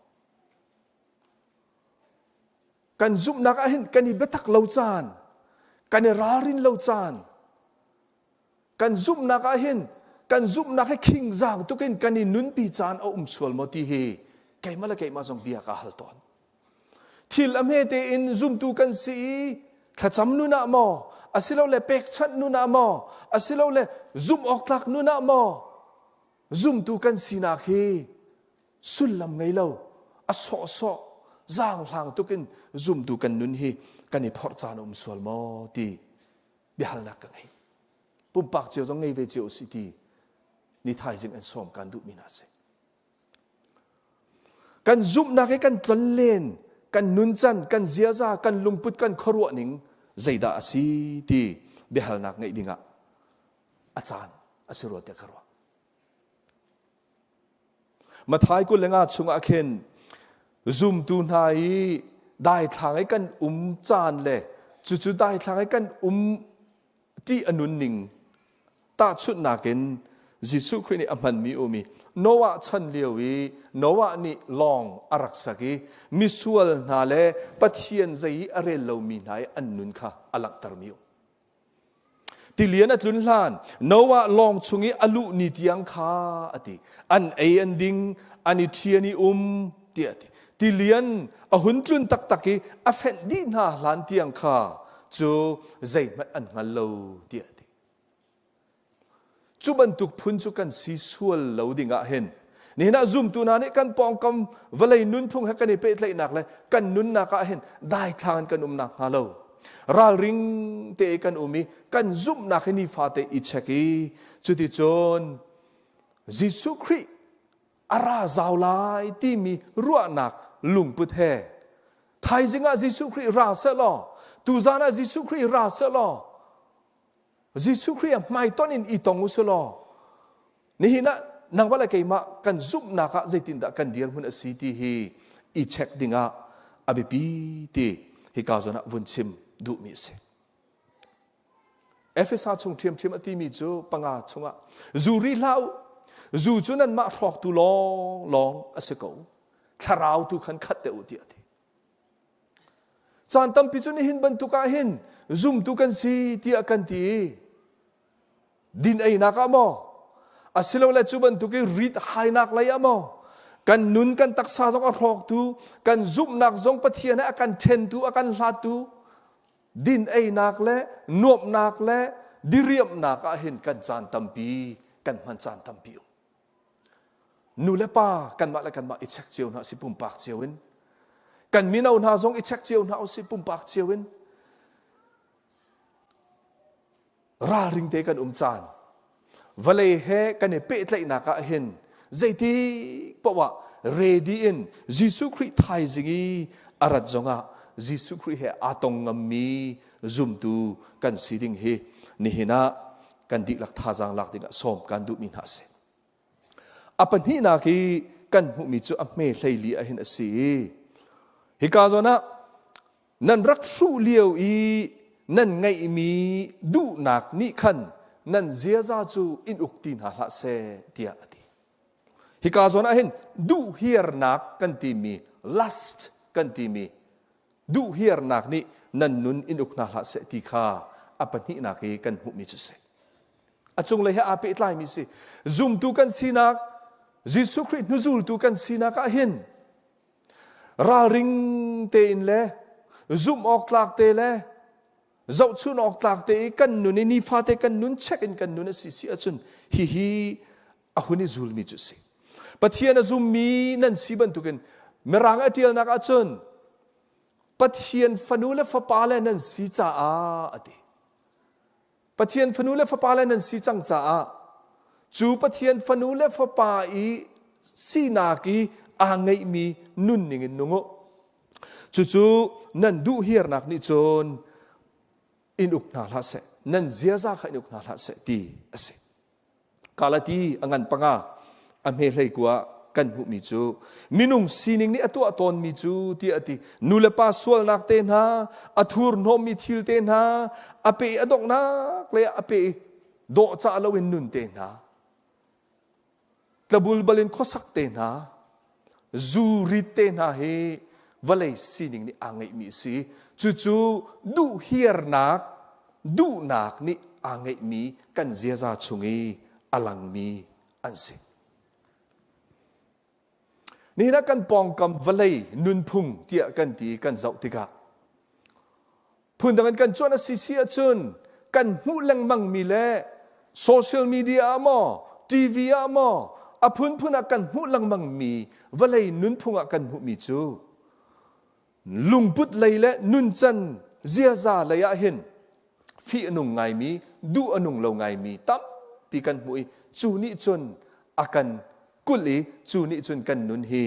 Kan zumhnak ah hin kan i biatak lo caan, kan i ralrin lo caan, Kan zumhnak ah hin kan zumhnak hi khingzang tukin kan i nunpi caan a um sual maw ti hi keimah le keimah zong bia ka hal tawn. Thil a hme tein zumtu kan si i thlacam nun ah maw asilole pekchanh nun ah maw asilole zumh awk tlak nun ah maw zumtu kan sinak hi sullam ngei lo a sawhsawh zaanghlang tukin zumtu kan nun hi kan i phorh caan a um sual maw ti biahalnak ka ngei. Pumpak cio zong ngei ve cio si ti ni thaizing an sawm kan duhmi hna si. Kan zumhnak hi kan tlonlen, kan nuncan, kan ziaza, kan lungput, kan khuaruah ning zeidah a si ti biahalnak ngeih dingah a caan a si rua tiah ka ruah. Mathai 25 chungah khin zumtu hna i daithlang i kan um caan le cucu daithlang i kan um ṭih a nunning tahchunhnak in Jesuh Khrih nih a hmanmi um i Noah chan lio i Noah nih lawng a rak sak i misual hna le Pathian zei i a rel lomi hna i an nun kha a langhtermi um. Tilian a tlun hlan Noah lawng chung i a luh ni tiang kha a ti. An ei an ding, an i ṭhian i um tiah a ti. Tilian a hun tlun taktak i a fenh dih hna hlan tiang kha cu zeihmanh an hngal lo tiah a ti. Cu bantuk phun cu kan si sual lo ding ah hin nihin ah zumtu hna nih kan pawngkam vawlei nunphung he kan i pehtlaihnak le kan nunnak ah hin daithlang in kan um nakhnga lo ralring te kan um i kan zumhnak hi nifate i check i cuticun Jesuh Khrih a ra zau lai timi ruahnak lungput he thaizing ah Jesuh Khrih ra seh law tuzan ah Jesuh Khrih ra seh law Jesuh Khrih ah hmaitonh in i tong u sih law nihin ah nangmah le keimah kan zumhnak ah zeitindah kan dirhmun a si ti hi i check dingah a biapi ti hika zawn ah vun chim duhmi a si. Efesa chung ṭhiamṭhiam a timi cu panga chungah zu ri hlah u zu cu nanmah hrawktu lawnglawng a si ko thlarau tu khan khat deuh u tiah a ti. Caan tampi cu nihin bantuk ah hin zumtu kan si tiah kan ti i din einak ah maw asilole cu bantuk i rit hainak lei ah maw kan nun kan taksa zong a hrawktu kan zumhnak zong Pathian he a kan ṭhentu a kan hlattu din einak le nuamhnak le diriamhnak ah hin kan caan tampi kan hman caan tampi um Nu le pa kanmah le kanmah i check cio hna si pumpak cio in. Kan mino hna zong i check cio hna usih pumpak cio in. Ralring te kan um caan. Vawlei he kan i pehtlaihnak ah hin zeiti paoh ah ready in Jesuh Khrih thaizing i a rat zongah Jesuh Khrih he aa tong ngammi zumtu kan si ding hi nihin ah kan dihlak thazaang lak dingah sawm kan duhmi hna a si. A pahnihnak hi kan hmuhmi cu a hme hleili ah hin a si. Hika zawn ah nan rak hruh lio i nan ngeihmi duhnak nih khan nan ziaza cu in uk ti hna hlah seh tiah a ti. Hika zawn ah hin duhhiarnak kan timi lust kan timi duhhiarnak nih nan nun in uk hna hlah seh ti kha a pahnihnak i kan hmuhmi cu si. A cunglei he aa pehtlaimi si. Zumtu kan sinak, Jesuh Khrih hnuzultu kan sinak ah hin ralring tein le zumh awk tlak te le zohchun awk tlak te i kan nun i nifate kan nun check in kan nun a si si ahcun hihi a hun i zulmi cu si. Pathian a zummi nan si bantukin Mirang a ṭialnak ahcun Pathian fanu le fapa le nan si caah a ti. Pathian fanu le fapa le nan si cang caah cu Pathian fanu le fapa i sinak i aa ngeihmi nunning in nung u. Cucu nan duh hiarnak nih cun in uk hna hlah seh, nan ziaza kha in uk hna hlah seh ti a si. Galati a ngan panga a hme hlei kua kan hmuhmi cu minung sining nih a tuah tawnmi cu tiah a ti. Nu le pa sualnak te hna, a thurhnawmmi thil te hna, a pe a donghnak le a pe dawhcah loin nun te hna, tlabulbal in khuasak te hna, zu rit te hna hi vawlei sining nih aa ngeihmi a si. Cucu duhhiarnak, duhnak nih aa ngeihmi kan ziaza chung i a langmi an si. Nihin ah kan pawngkam vawlei nunphung tiah kan ti kan zoh tikah phundang in kan cuanh a si si ahcun kan hmuh lengmangmi le social media ah maw TV ah maw a phunphun ah kan hmuh lengmangmi vawlei nunphung ah kan hmuhmi cu lungput lei le nuncan ziaza lei ah hin fih a nung ngaimi duh a nung lo ngaimi tampi kan hmuh i cu nih cun a kan kulh i cu nih cun kan nun hi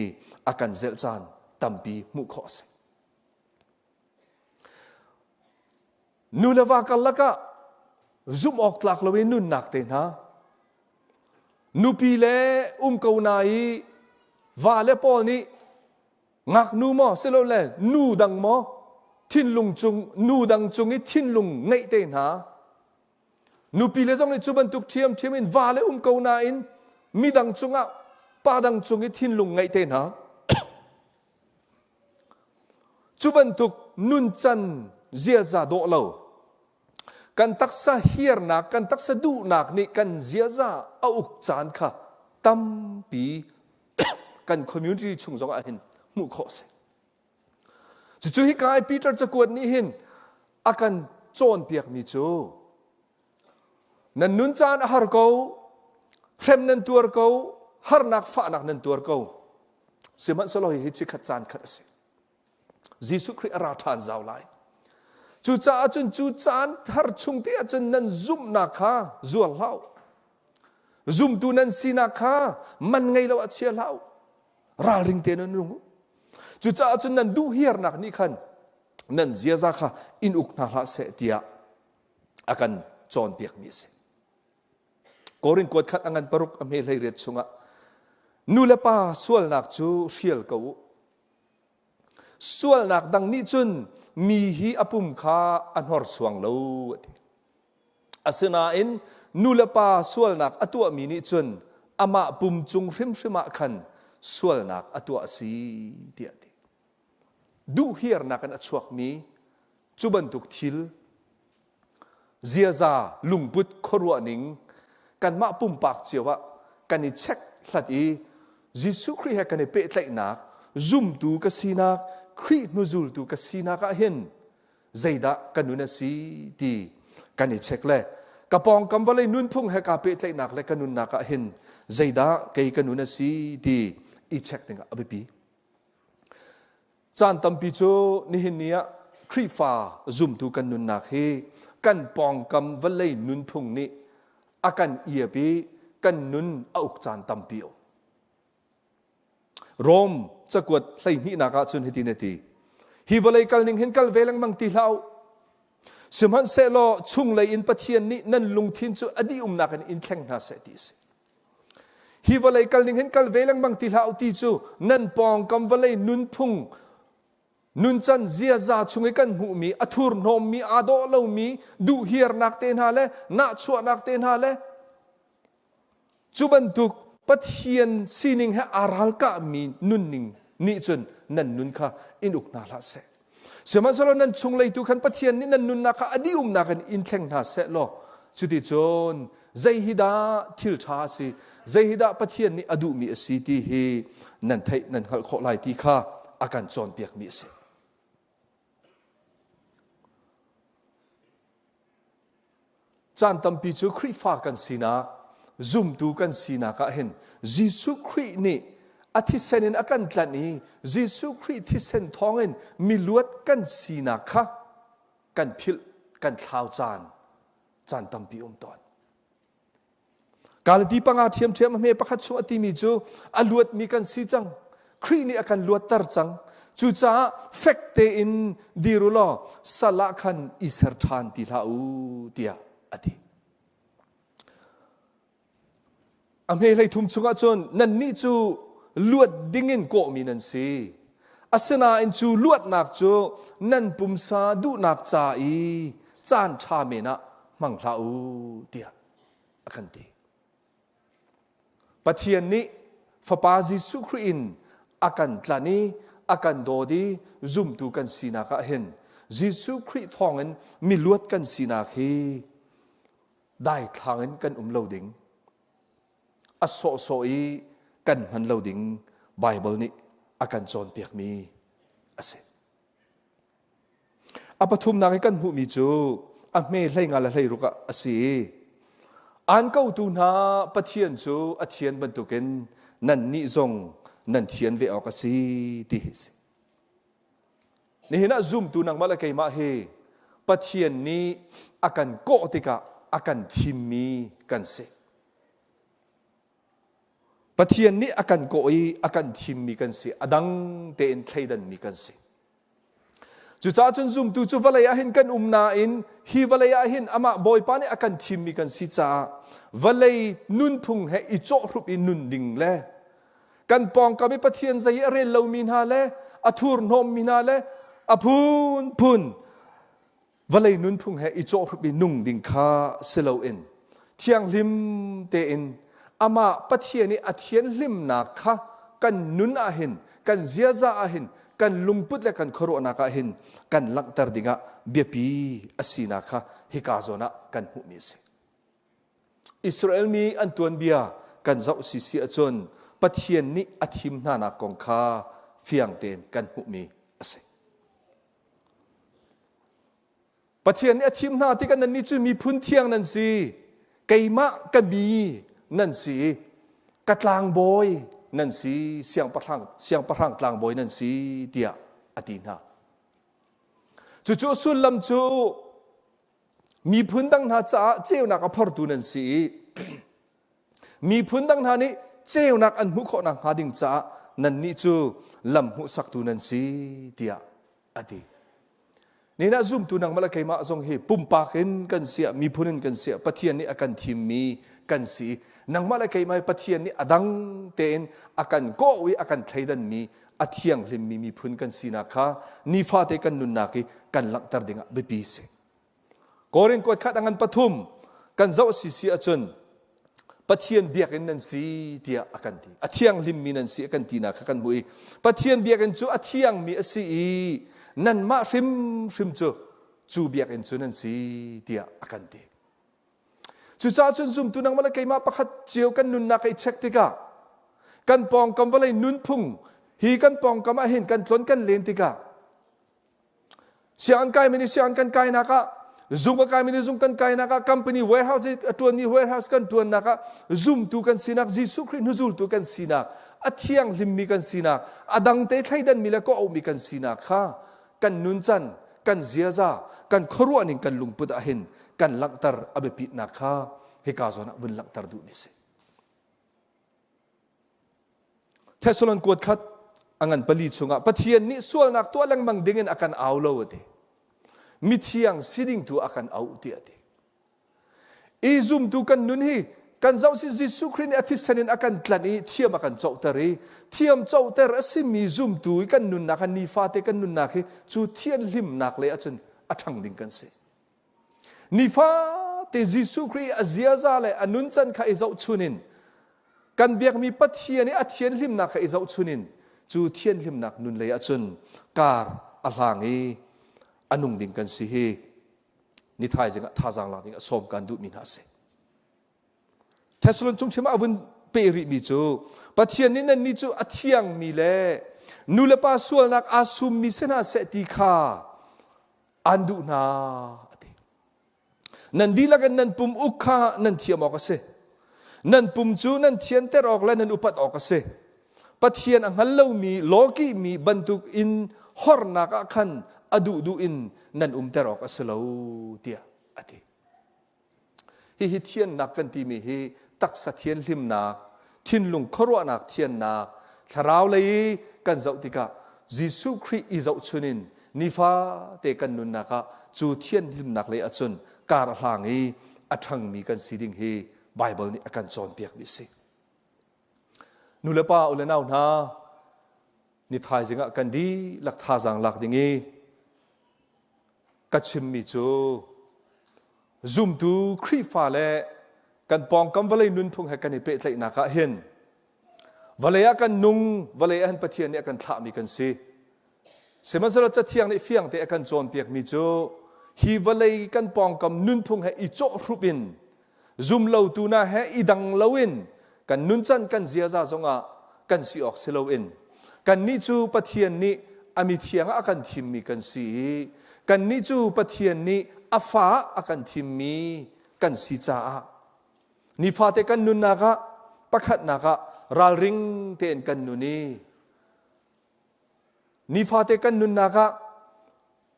a kan zelh caan tampi hmuh khawh a si. Nu le va karlak ah zumh awk tlak lo in nunnak te hna nupi le um ko na i va le pawl nih ngaknu maw silole nu dang maw thinlung cung nu dang cung i thinlung ngeih te hna nupi le zong nih cu bantuk ṭhiamṭhiam in va le um ko nain midang cungah pa dang cung i thinlung ngeih te hna Cu bantuk nuncan ziaza dawh lo, kan taksa hiarnak, kan taksa duhnak nih kan ziaza a uk caan kha tampi kan community chung zong ah hin hmuh khawh a si. Cucu hika i Peter cakuat nih hin a kan cawnpiakmi cu nan nun caan a har ko, hrem nan tuar ko, harnak fahnak nan tuar ko. Sihmanhsehlaw hihi chikkhat caan khat a si. Jesuh Khrih a ra ṭhan zau lai. Cucaah cun cu caan thar chung te ah cun nan zumhnak kha zuar hlah u. Zumtu nan sinak kha man ngei lo ah chia hlah u. Ralring te nan nung u. Cucaah cun nan duhhiarnak nih khan nan ziaza kha in uk hna hlah seh tiah a kan cawnpiakmi a si. Korin kuat khat a ngan paruk a hme hlei riat chungah nu le pa sualnak cu hrial ko u. Sualnak dang nih cun mi hi a pum kha a hnorsuang lo a ti. Asinain nu le pa sualnak a tuahmi nih cun amah pum cung hrimhrim ah khan sualnak a tuah a si tiah a ti. Duhhiarnak in a chuakmi cu bantuk thil ziaza lungput khuaruah ning kanmah pumpak cio ah kan i check hlat i Jesuh Khrih he kan i pehtlaihnak zumtu ka sinak Khrih hnuzultu ka sinak ah hin zeidah ka nun a si ti kan i check le ka pawngkam vawlei nunphung he kaa pehtlaihnak le ka nunnak ah hin zeidah kei ka nun a si ti i check dingah a biapi. Caan tampi cu nihin ni ah Khrihfa zumtu kan nunnak hi kan pawngkam vawlei nunphung nih a kan iap i kan nun a uk caan tampi a um. Rom cakuat hleihnihnak ah cun hitin a ti. Hi vawlei kal ning hin kal ve lengmang ti hlah u. Sihmanhsehlaw chunglei in Pathian nih nan lungthin cu a dih umnak in in thleng hna seh ti a si. Hi vawlei kal ning hin kal ve lengmang ti hlah u ti cu nan pawngkam vawlei nunphung nuncan ziaza chung i kan hmuhmi a thurhnawmmi aa dawh lomi duhhiarnak te hna le nahchuahnak te hna le cu bantuk Pathian sining he aa ralkahmi nunning nih cun nan nun kha in uk hna hlah seh. Sihmanhsehlaw nan chunglei tu khan Pathian nih nan nunnak kha a dihumnak in in thleng hna seh law cuticun zei hi dah thil ṭha a si zei hi dah Pathian nih a duhmi a si ti hi nan theih nan hngalh khawh lai ti kha a kan cawnpiakmi a si. Caan tampi cu Khrihfa kan sinak, zumtu kan sinak ah hin Jesuh Khrih nih A thisen in a kan tlanh i Jesuh Khrih thisen thawngin miluat kan sinak kha kan philh, kan thlau caan caan tampi um tawn. Galati panga ṭhiamṭhiam a hme pakhat chung a timi cu a luatmi kan si cang. Khrih nih a kan luatter cang. Cucaah fek tein dir u law sal ah khan i ser ṭhan ti hlah u tiah a ti. A hme hlei thum chungah cun nannih cu luat dingin kawhmi nan si. Asinain cu luatnak cu nan pumsa duhnak ca i caan ṭha men ah hmang hlah u tiah a kan ti. Pathian nih Fapa Jesuh Khrih in a kan tlanh i a kan dawt i zumtu kan sinak ah hin Jesuh Khrih thawngin miluat kan sinak hi daithlang in kan um lo ding a sawhsawh i kan hman lo ding Baibal nih a kan cawnpiakmi a si. A pathumnak i kan hmuhmi cu a hme hlei nga le hlei ruk ah a si i an kotu hna Pathian cu a thian bantukin nannih zong nan thian ve awk a si ti hi a si. Nihin ah zumtu nangmah le keimah hi Pathian nih a kan kawh tikah a kan thimmi kan si. Pathian nih a kan kawh i a kan thimmi kan si. A dang tein thleidanmi kan si. Cucaah cun zumtu cu vawlei ah hin kan um nain hi vawlei ah hin amah Bawipa nih a kan thimmi kan si caah vawlei nunphung he i cawhhrup i nun ding le Kan pawngkam i Pathian zei i a rel lomi hna le a thurhnawmmi hna le a phunphun vawlei nunphung he i cawhhrup i nung ding kha si loin thianghlim tein amah Pathian i a thianhlimnak kha kan nun ahhin kan ziaza ahhin kan lungput le kan khuaruahnak ahhin kan langhter dingah biapi a sinak kha hika zawn ah kan hmuhmi a si. Israel mi an tuanbia kan zoh sisi ahcun Pathian nih a thim hnanak kong kha fiang tein kan hmuhmi a si. Pathian nih a thim hna tikah nannih cu miphun thiang nan si, keimah ka mi nan si, ka tlangbawi nan si, siangpahrang, siangpahrang tlangbawi nan si tiah a ti hna. Cucu a sullam cu Miphun dang hna caah ceunak a phortu nan si i miphun dang hna nih ceunak an hmuh khawh nakhnga ding caah nannih cu lam hmuhsaktu nan si tiah a ti. Nihin ah zumtu nangmah le keimah zong hi pumpak in kan siah miphun in kan siah Pathian nih a kan thimmi kan si. Nangmah le keimah hi Pathian nih a dang tein a kan kawh i a kan thleidanmi a thianghlimmi miphun kan sinak kha nifate kan nunnak i kan langhter dingah biapi si. Korin kuat khat a ngan pathum kan zoh si si ahcun Pathian biakinn nan si tiah a kan ti. A thianghlimmi nan si a kan tinak kha kan hmuh i Pathian biakinn cu a thiangmi a si i nanmah hrimhrim cu cu biakinn cu nan si tiah a kan ti. Cucaah cun zumtu nangmah le keimah pakhat cio kan nunnak i check tikah kan pawngkam vawlei nunphung hi kan pawngkam ah hin kan tlon kan len tikah sianginn kaimi nih sianginn kan kainak ah zung a kaimi nih zung kan kainak ah company warehouse i a ṭuanmi warehouse kan ṭuannak ah zumtu kan sinak Jesuh Khrih hnuzultu kan sinak a thianghlimmi kan sinak a dangte thleidanmi le kawhauhmi kan sinak kha kan nuncan kan ziaza kan khuaruahning kan lungput ah hin kan langhter a biapitnak kha hika zawn ah vun langhter duhmi si. Thessalon kuat khat a ngan pali chungah Pathian nih sualnak tuah lengmang dingin a kan au lo a ti. Mithiang si ding tu a kan auh ti a ti. I zumtu kan nun hi kan zoh si Jesuh Khrih nih a thisen in a kan tlanh i thiam a kan cohter i thiam cohter a simi zumtu i kan nunnak han nifate kan nunnak hi cu thianhlimnak le ahcun a ṭhang ding kan si. Nifate Jesuh Khrih a ziaza le a nuncan kha i zohchun in kan biakmi Pathian i a thianhlimnak kha i zohchun in cu thianhlimnak nun lei ahcun kar a hlang i a nung ding kan si hi ni thaizing ah thazaang lak ding ah sawm kan duhmi hna a si. Thessalon chung chim ah a vun peh rihmi cu Pathian nih nannih cu a thiangmi le nu le pa sualnak aa summi si hna seh ti kha aan duh hna a ti. Nan dihlak in nan pum uk kha nan thiam awk a si. Nan pum cu nan thianter awk le nan upat awk a si. Pathian a hngal lomi lawkihmi bantuk in hornak ah khan a duhduh in nan umter awk a si lo tiah a ti. Hihi thiannak kan timi hi taksa thianhlimnak, thinlung khuaruahnak thiannak, thlarau lei i kan zoh tikah Jesuh Khrih i zohchun in nifate kan nunnak ah cu thianhlimnak lei ahcun kar a hlang i a ṭhangmi kan si ding hi Baibal nih a kan cawnpiakmi a si. Nu le pa u le nau hna, ni thaizing ah kan dihlak thazaang lak ding i ka chimmi cu zumtu Khrihfa le kan pawngkam vawlei nunphung he kan i pehtlaihnak ah hin vawlei ah kan nung vawlei ah hin Pathian nih a kan thlahmi kan si sihmanhsehlaw cathiang nih fiangte a kan cawnpiakmi cu hi vawlei kan pawngkam nunphung he i cawhhrup in zumlotu na he i dang loin kan nuncan kan ziaza zongah kan si awk si loin kannih cu Pathian nih a mithiang ah a kan thimmi kan si i kannih cu Pathian nih a fa a kan thimmi kan si caah nifate kan nunnak ah pakhatnak ah ralring tein kan nun i nifate kan nunnak ah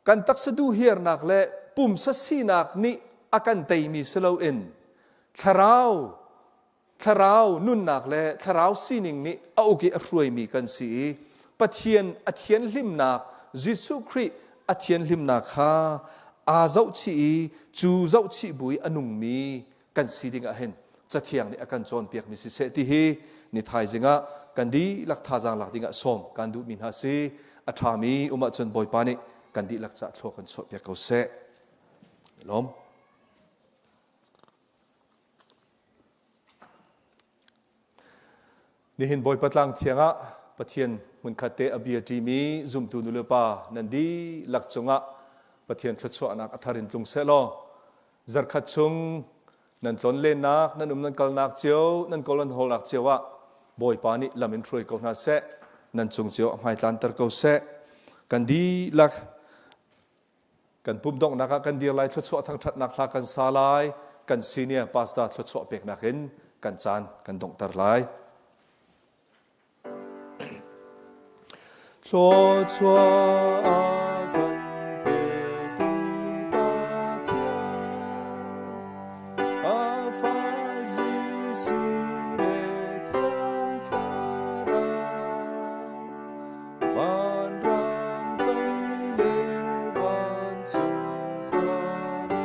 kan taksa duhhiarnak le pumsa sinak nih a kan teimi si loin thlarau thlarau nunnak le thlarau sining nih a uk i a hruaimi kan si i Pathian a thianhlimnak Jesuh Khrih a thianhlimnak kha aa zohchih i cu zohchih bu i a nungmi kan si ding ah hin cathiang nih a kan cawnpiakmi siseh ti hi ni thaizing ah kan dihlak thazaang lak ding ah sawm kan duhmi hna si. A ṭhami um ahcun Bawipa nih kan dihlak cah thlua kan chuahpiak ko seh. Lawm. Nihin Bawipa tlang thiang ah Pathian hmunkhat te a bia ṭimi zumtu nulepa nan dihlak cungah Pathian thluachuahnak a thar in tlung seh law zarkhat chung nan tlon lennak nan um nan kalnak cio nan kol nan hawlnak cio ah Bawipa nih lam in hruai ko hna seh, nan cung cio a hmaitlanter ko seh. Kan dihlak kan pum donghnak ah kan dir lai, thluachuah thangṭhatnak hla kan sa lai, kan senior pastor thluachuah peknak in kan caan kan donghter lai. Thluachuah a kan petu Pathian, a Fa Jesuh le Thiang Thlarau, vanram toi le vancung khuami.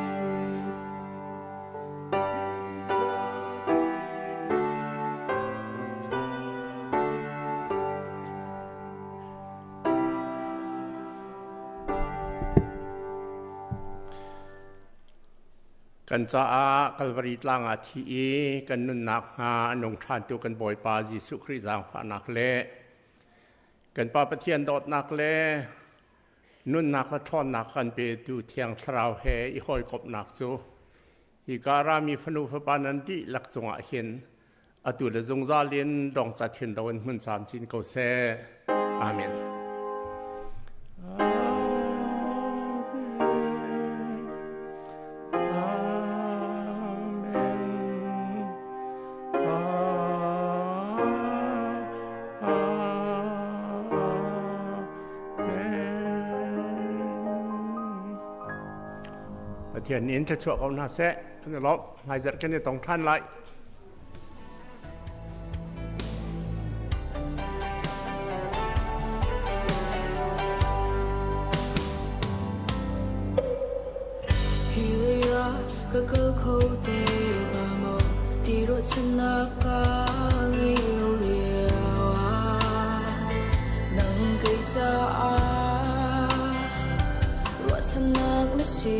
Kan caah Kalvari tlang ah thi i kan nunnak hnga a nung ṭhantu kan Bawipa Jesuh Khrih zaangfahnak le kan Pa Pathian dawtnak le nunnak le ṭhawnnak kan petu Thiang Thlarau he i hawikomhnak cu hika rami fanu fapa nan dihlak cungah hin atu le zungzal in dongcat hin lo in hmun camcin ko seh. Amen. Pathian in thluachuah ko hna seh. Kan i lawm. Hmaizarh kan i tong ṭhan lai. Ka kal kho te hnga maw ti ruahchannak ka ngei lo lio ah nang kei caah ruahchannak na si.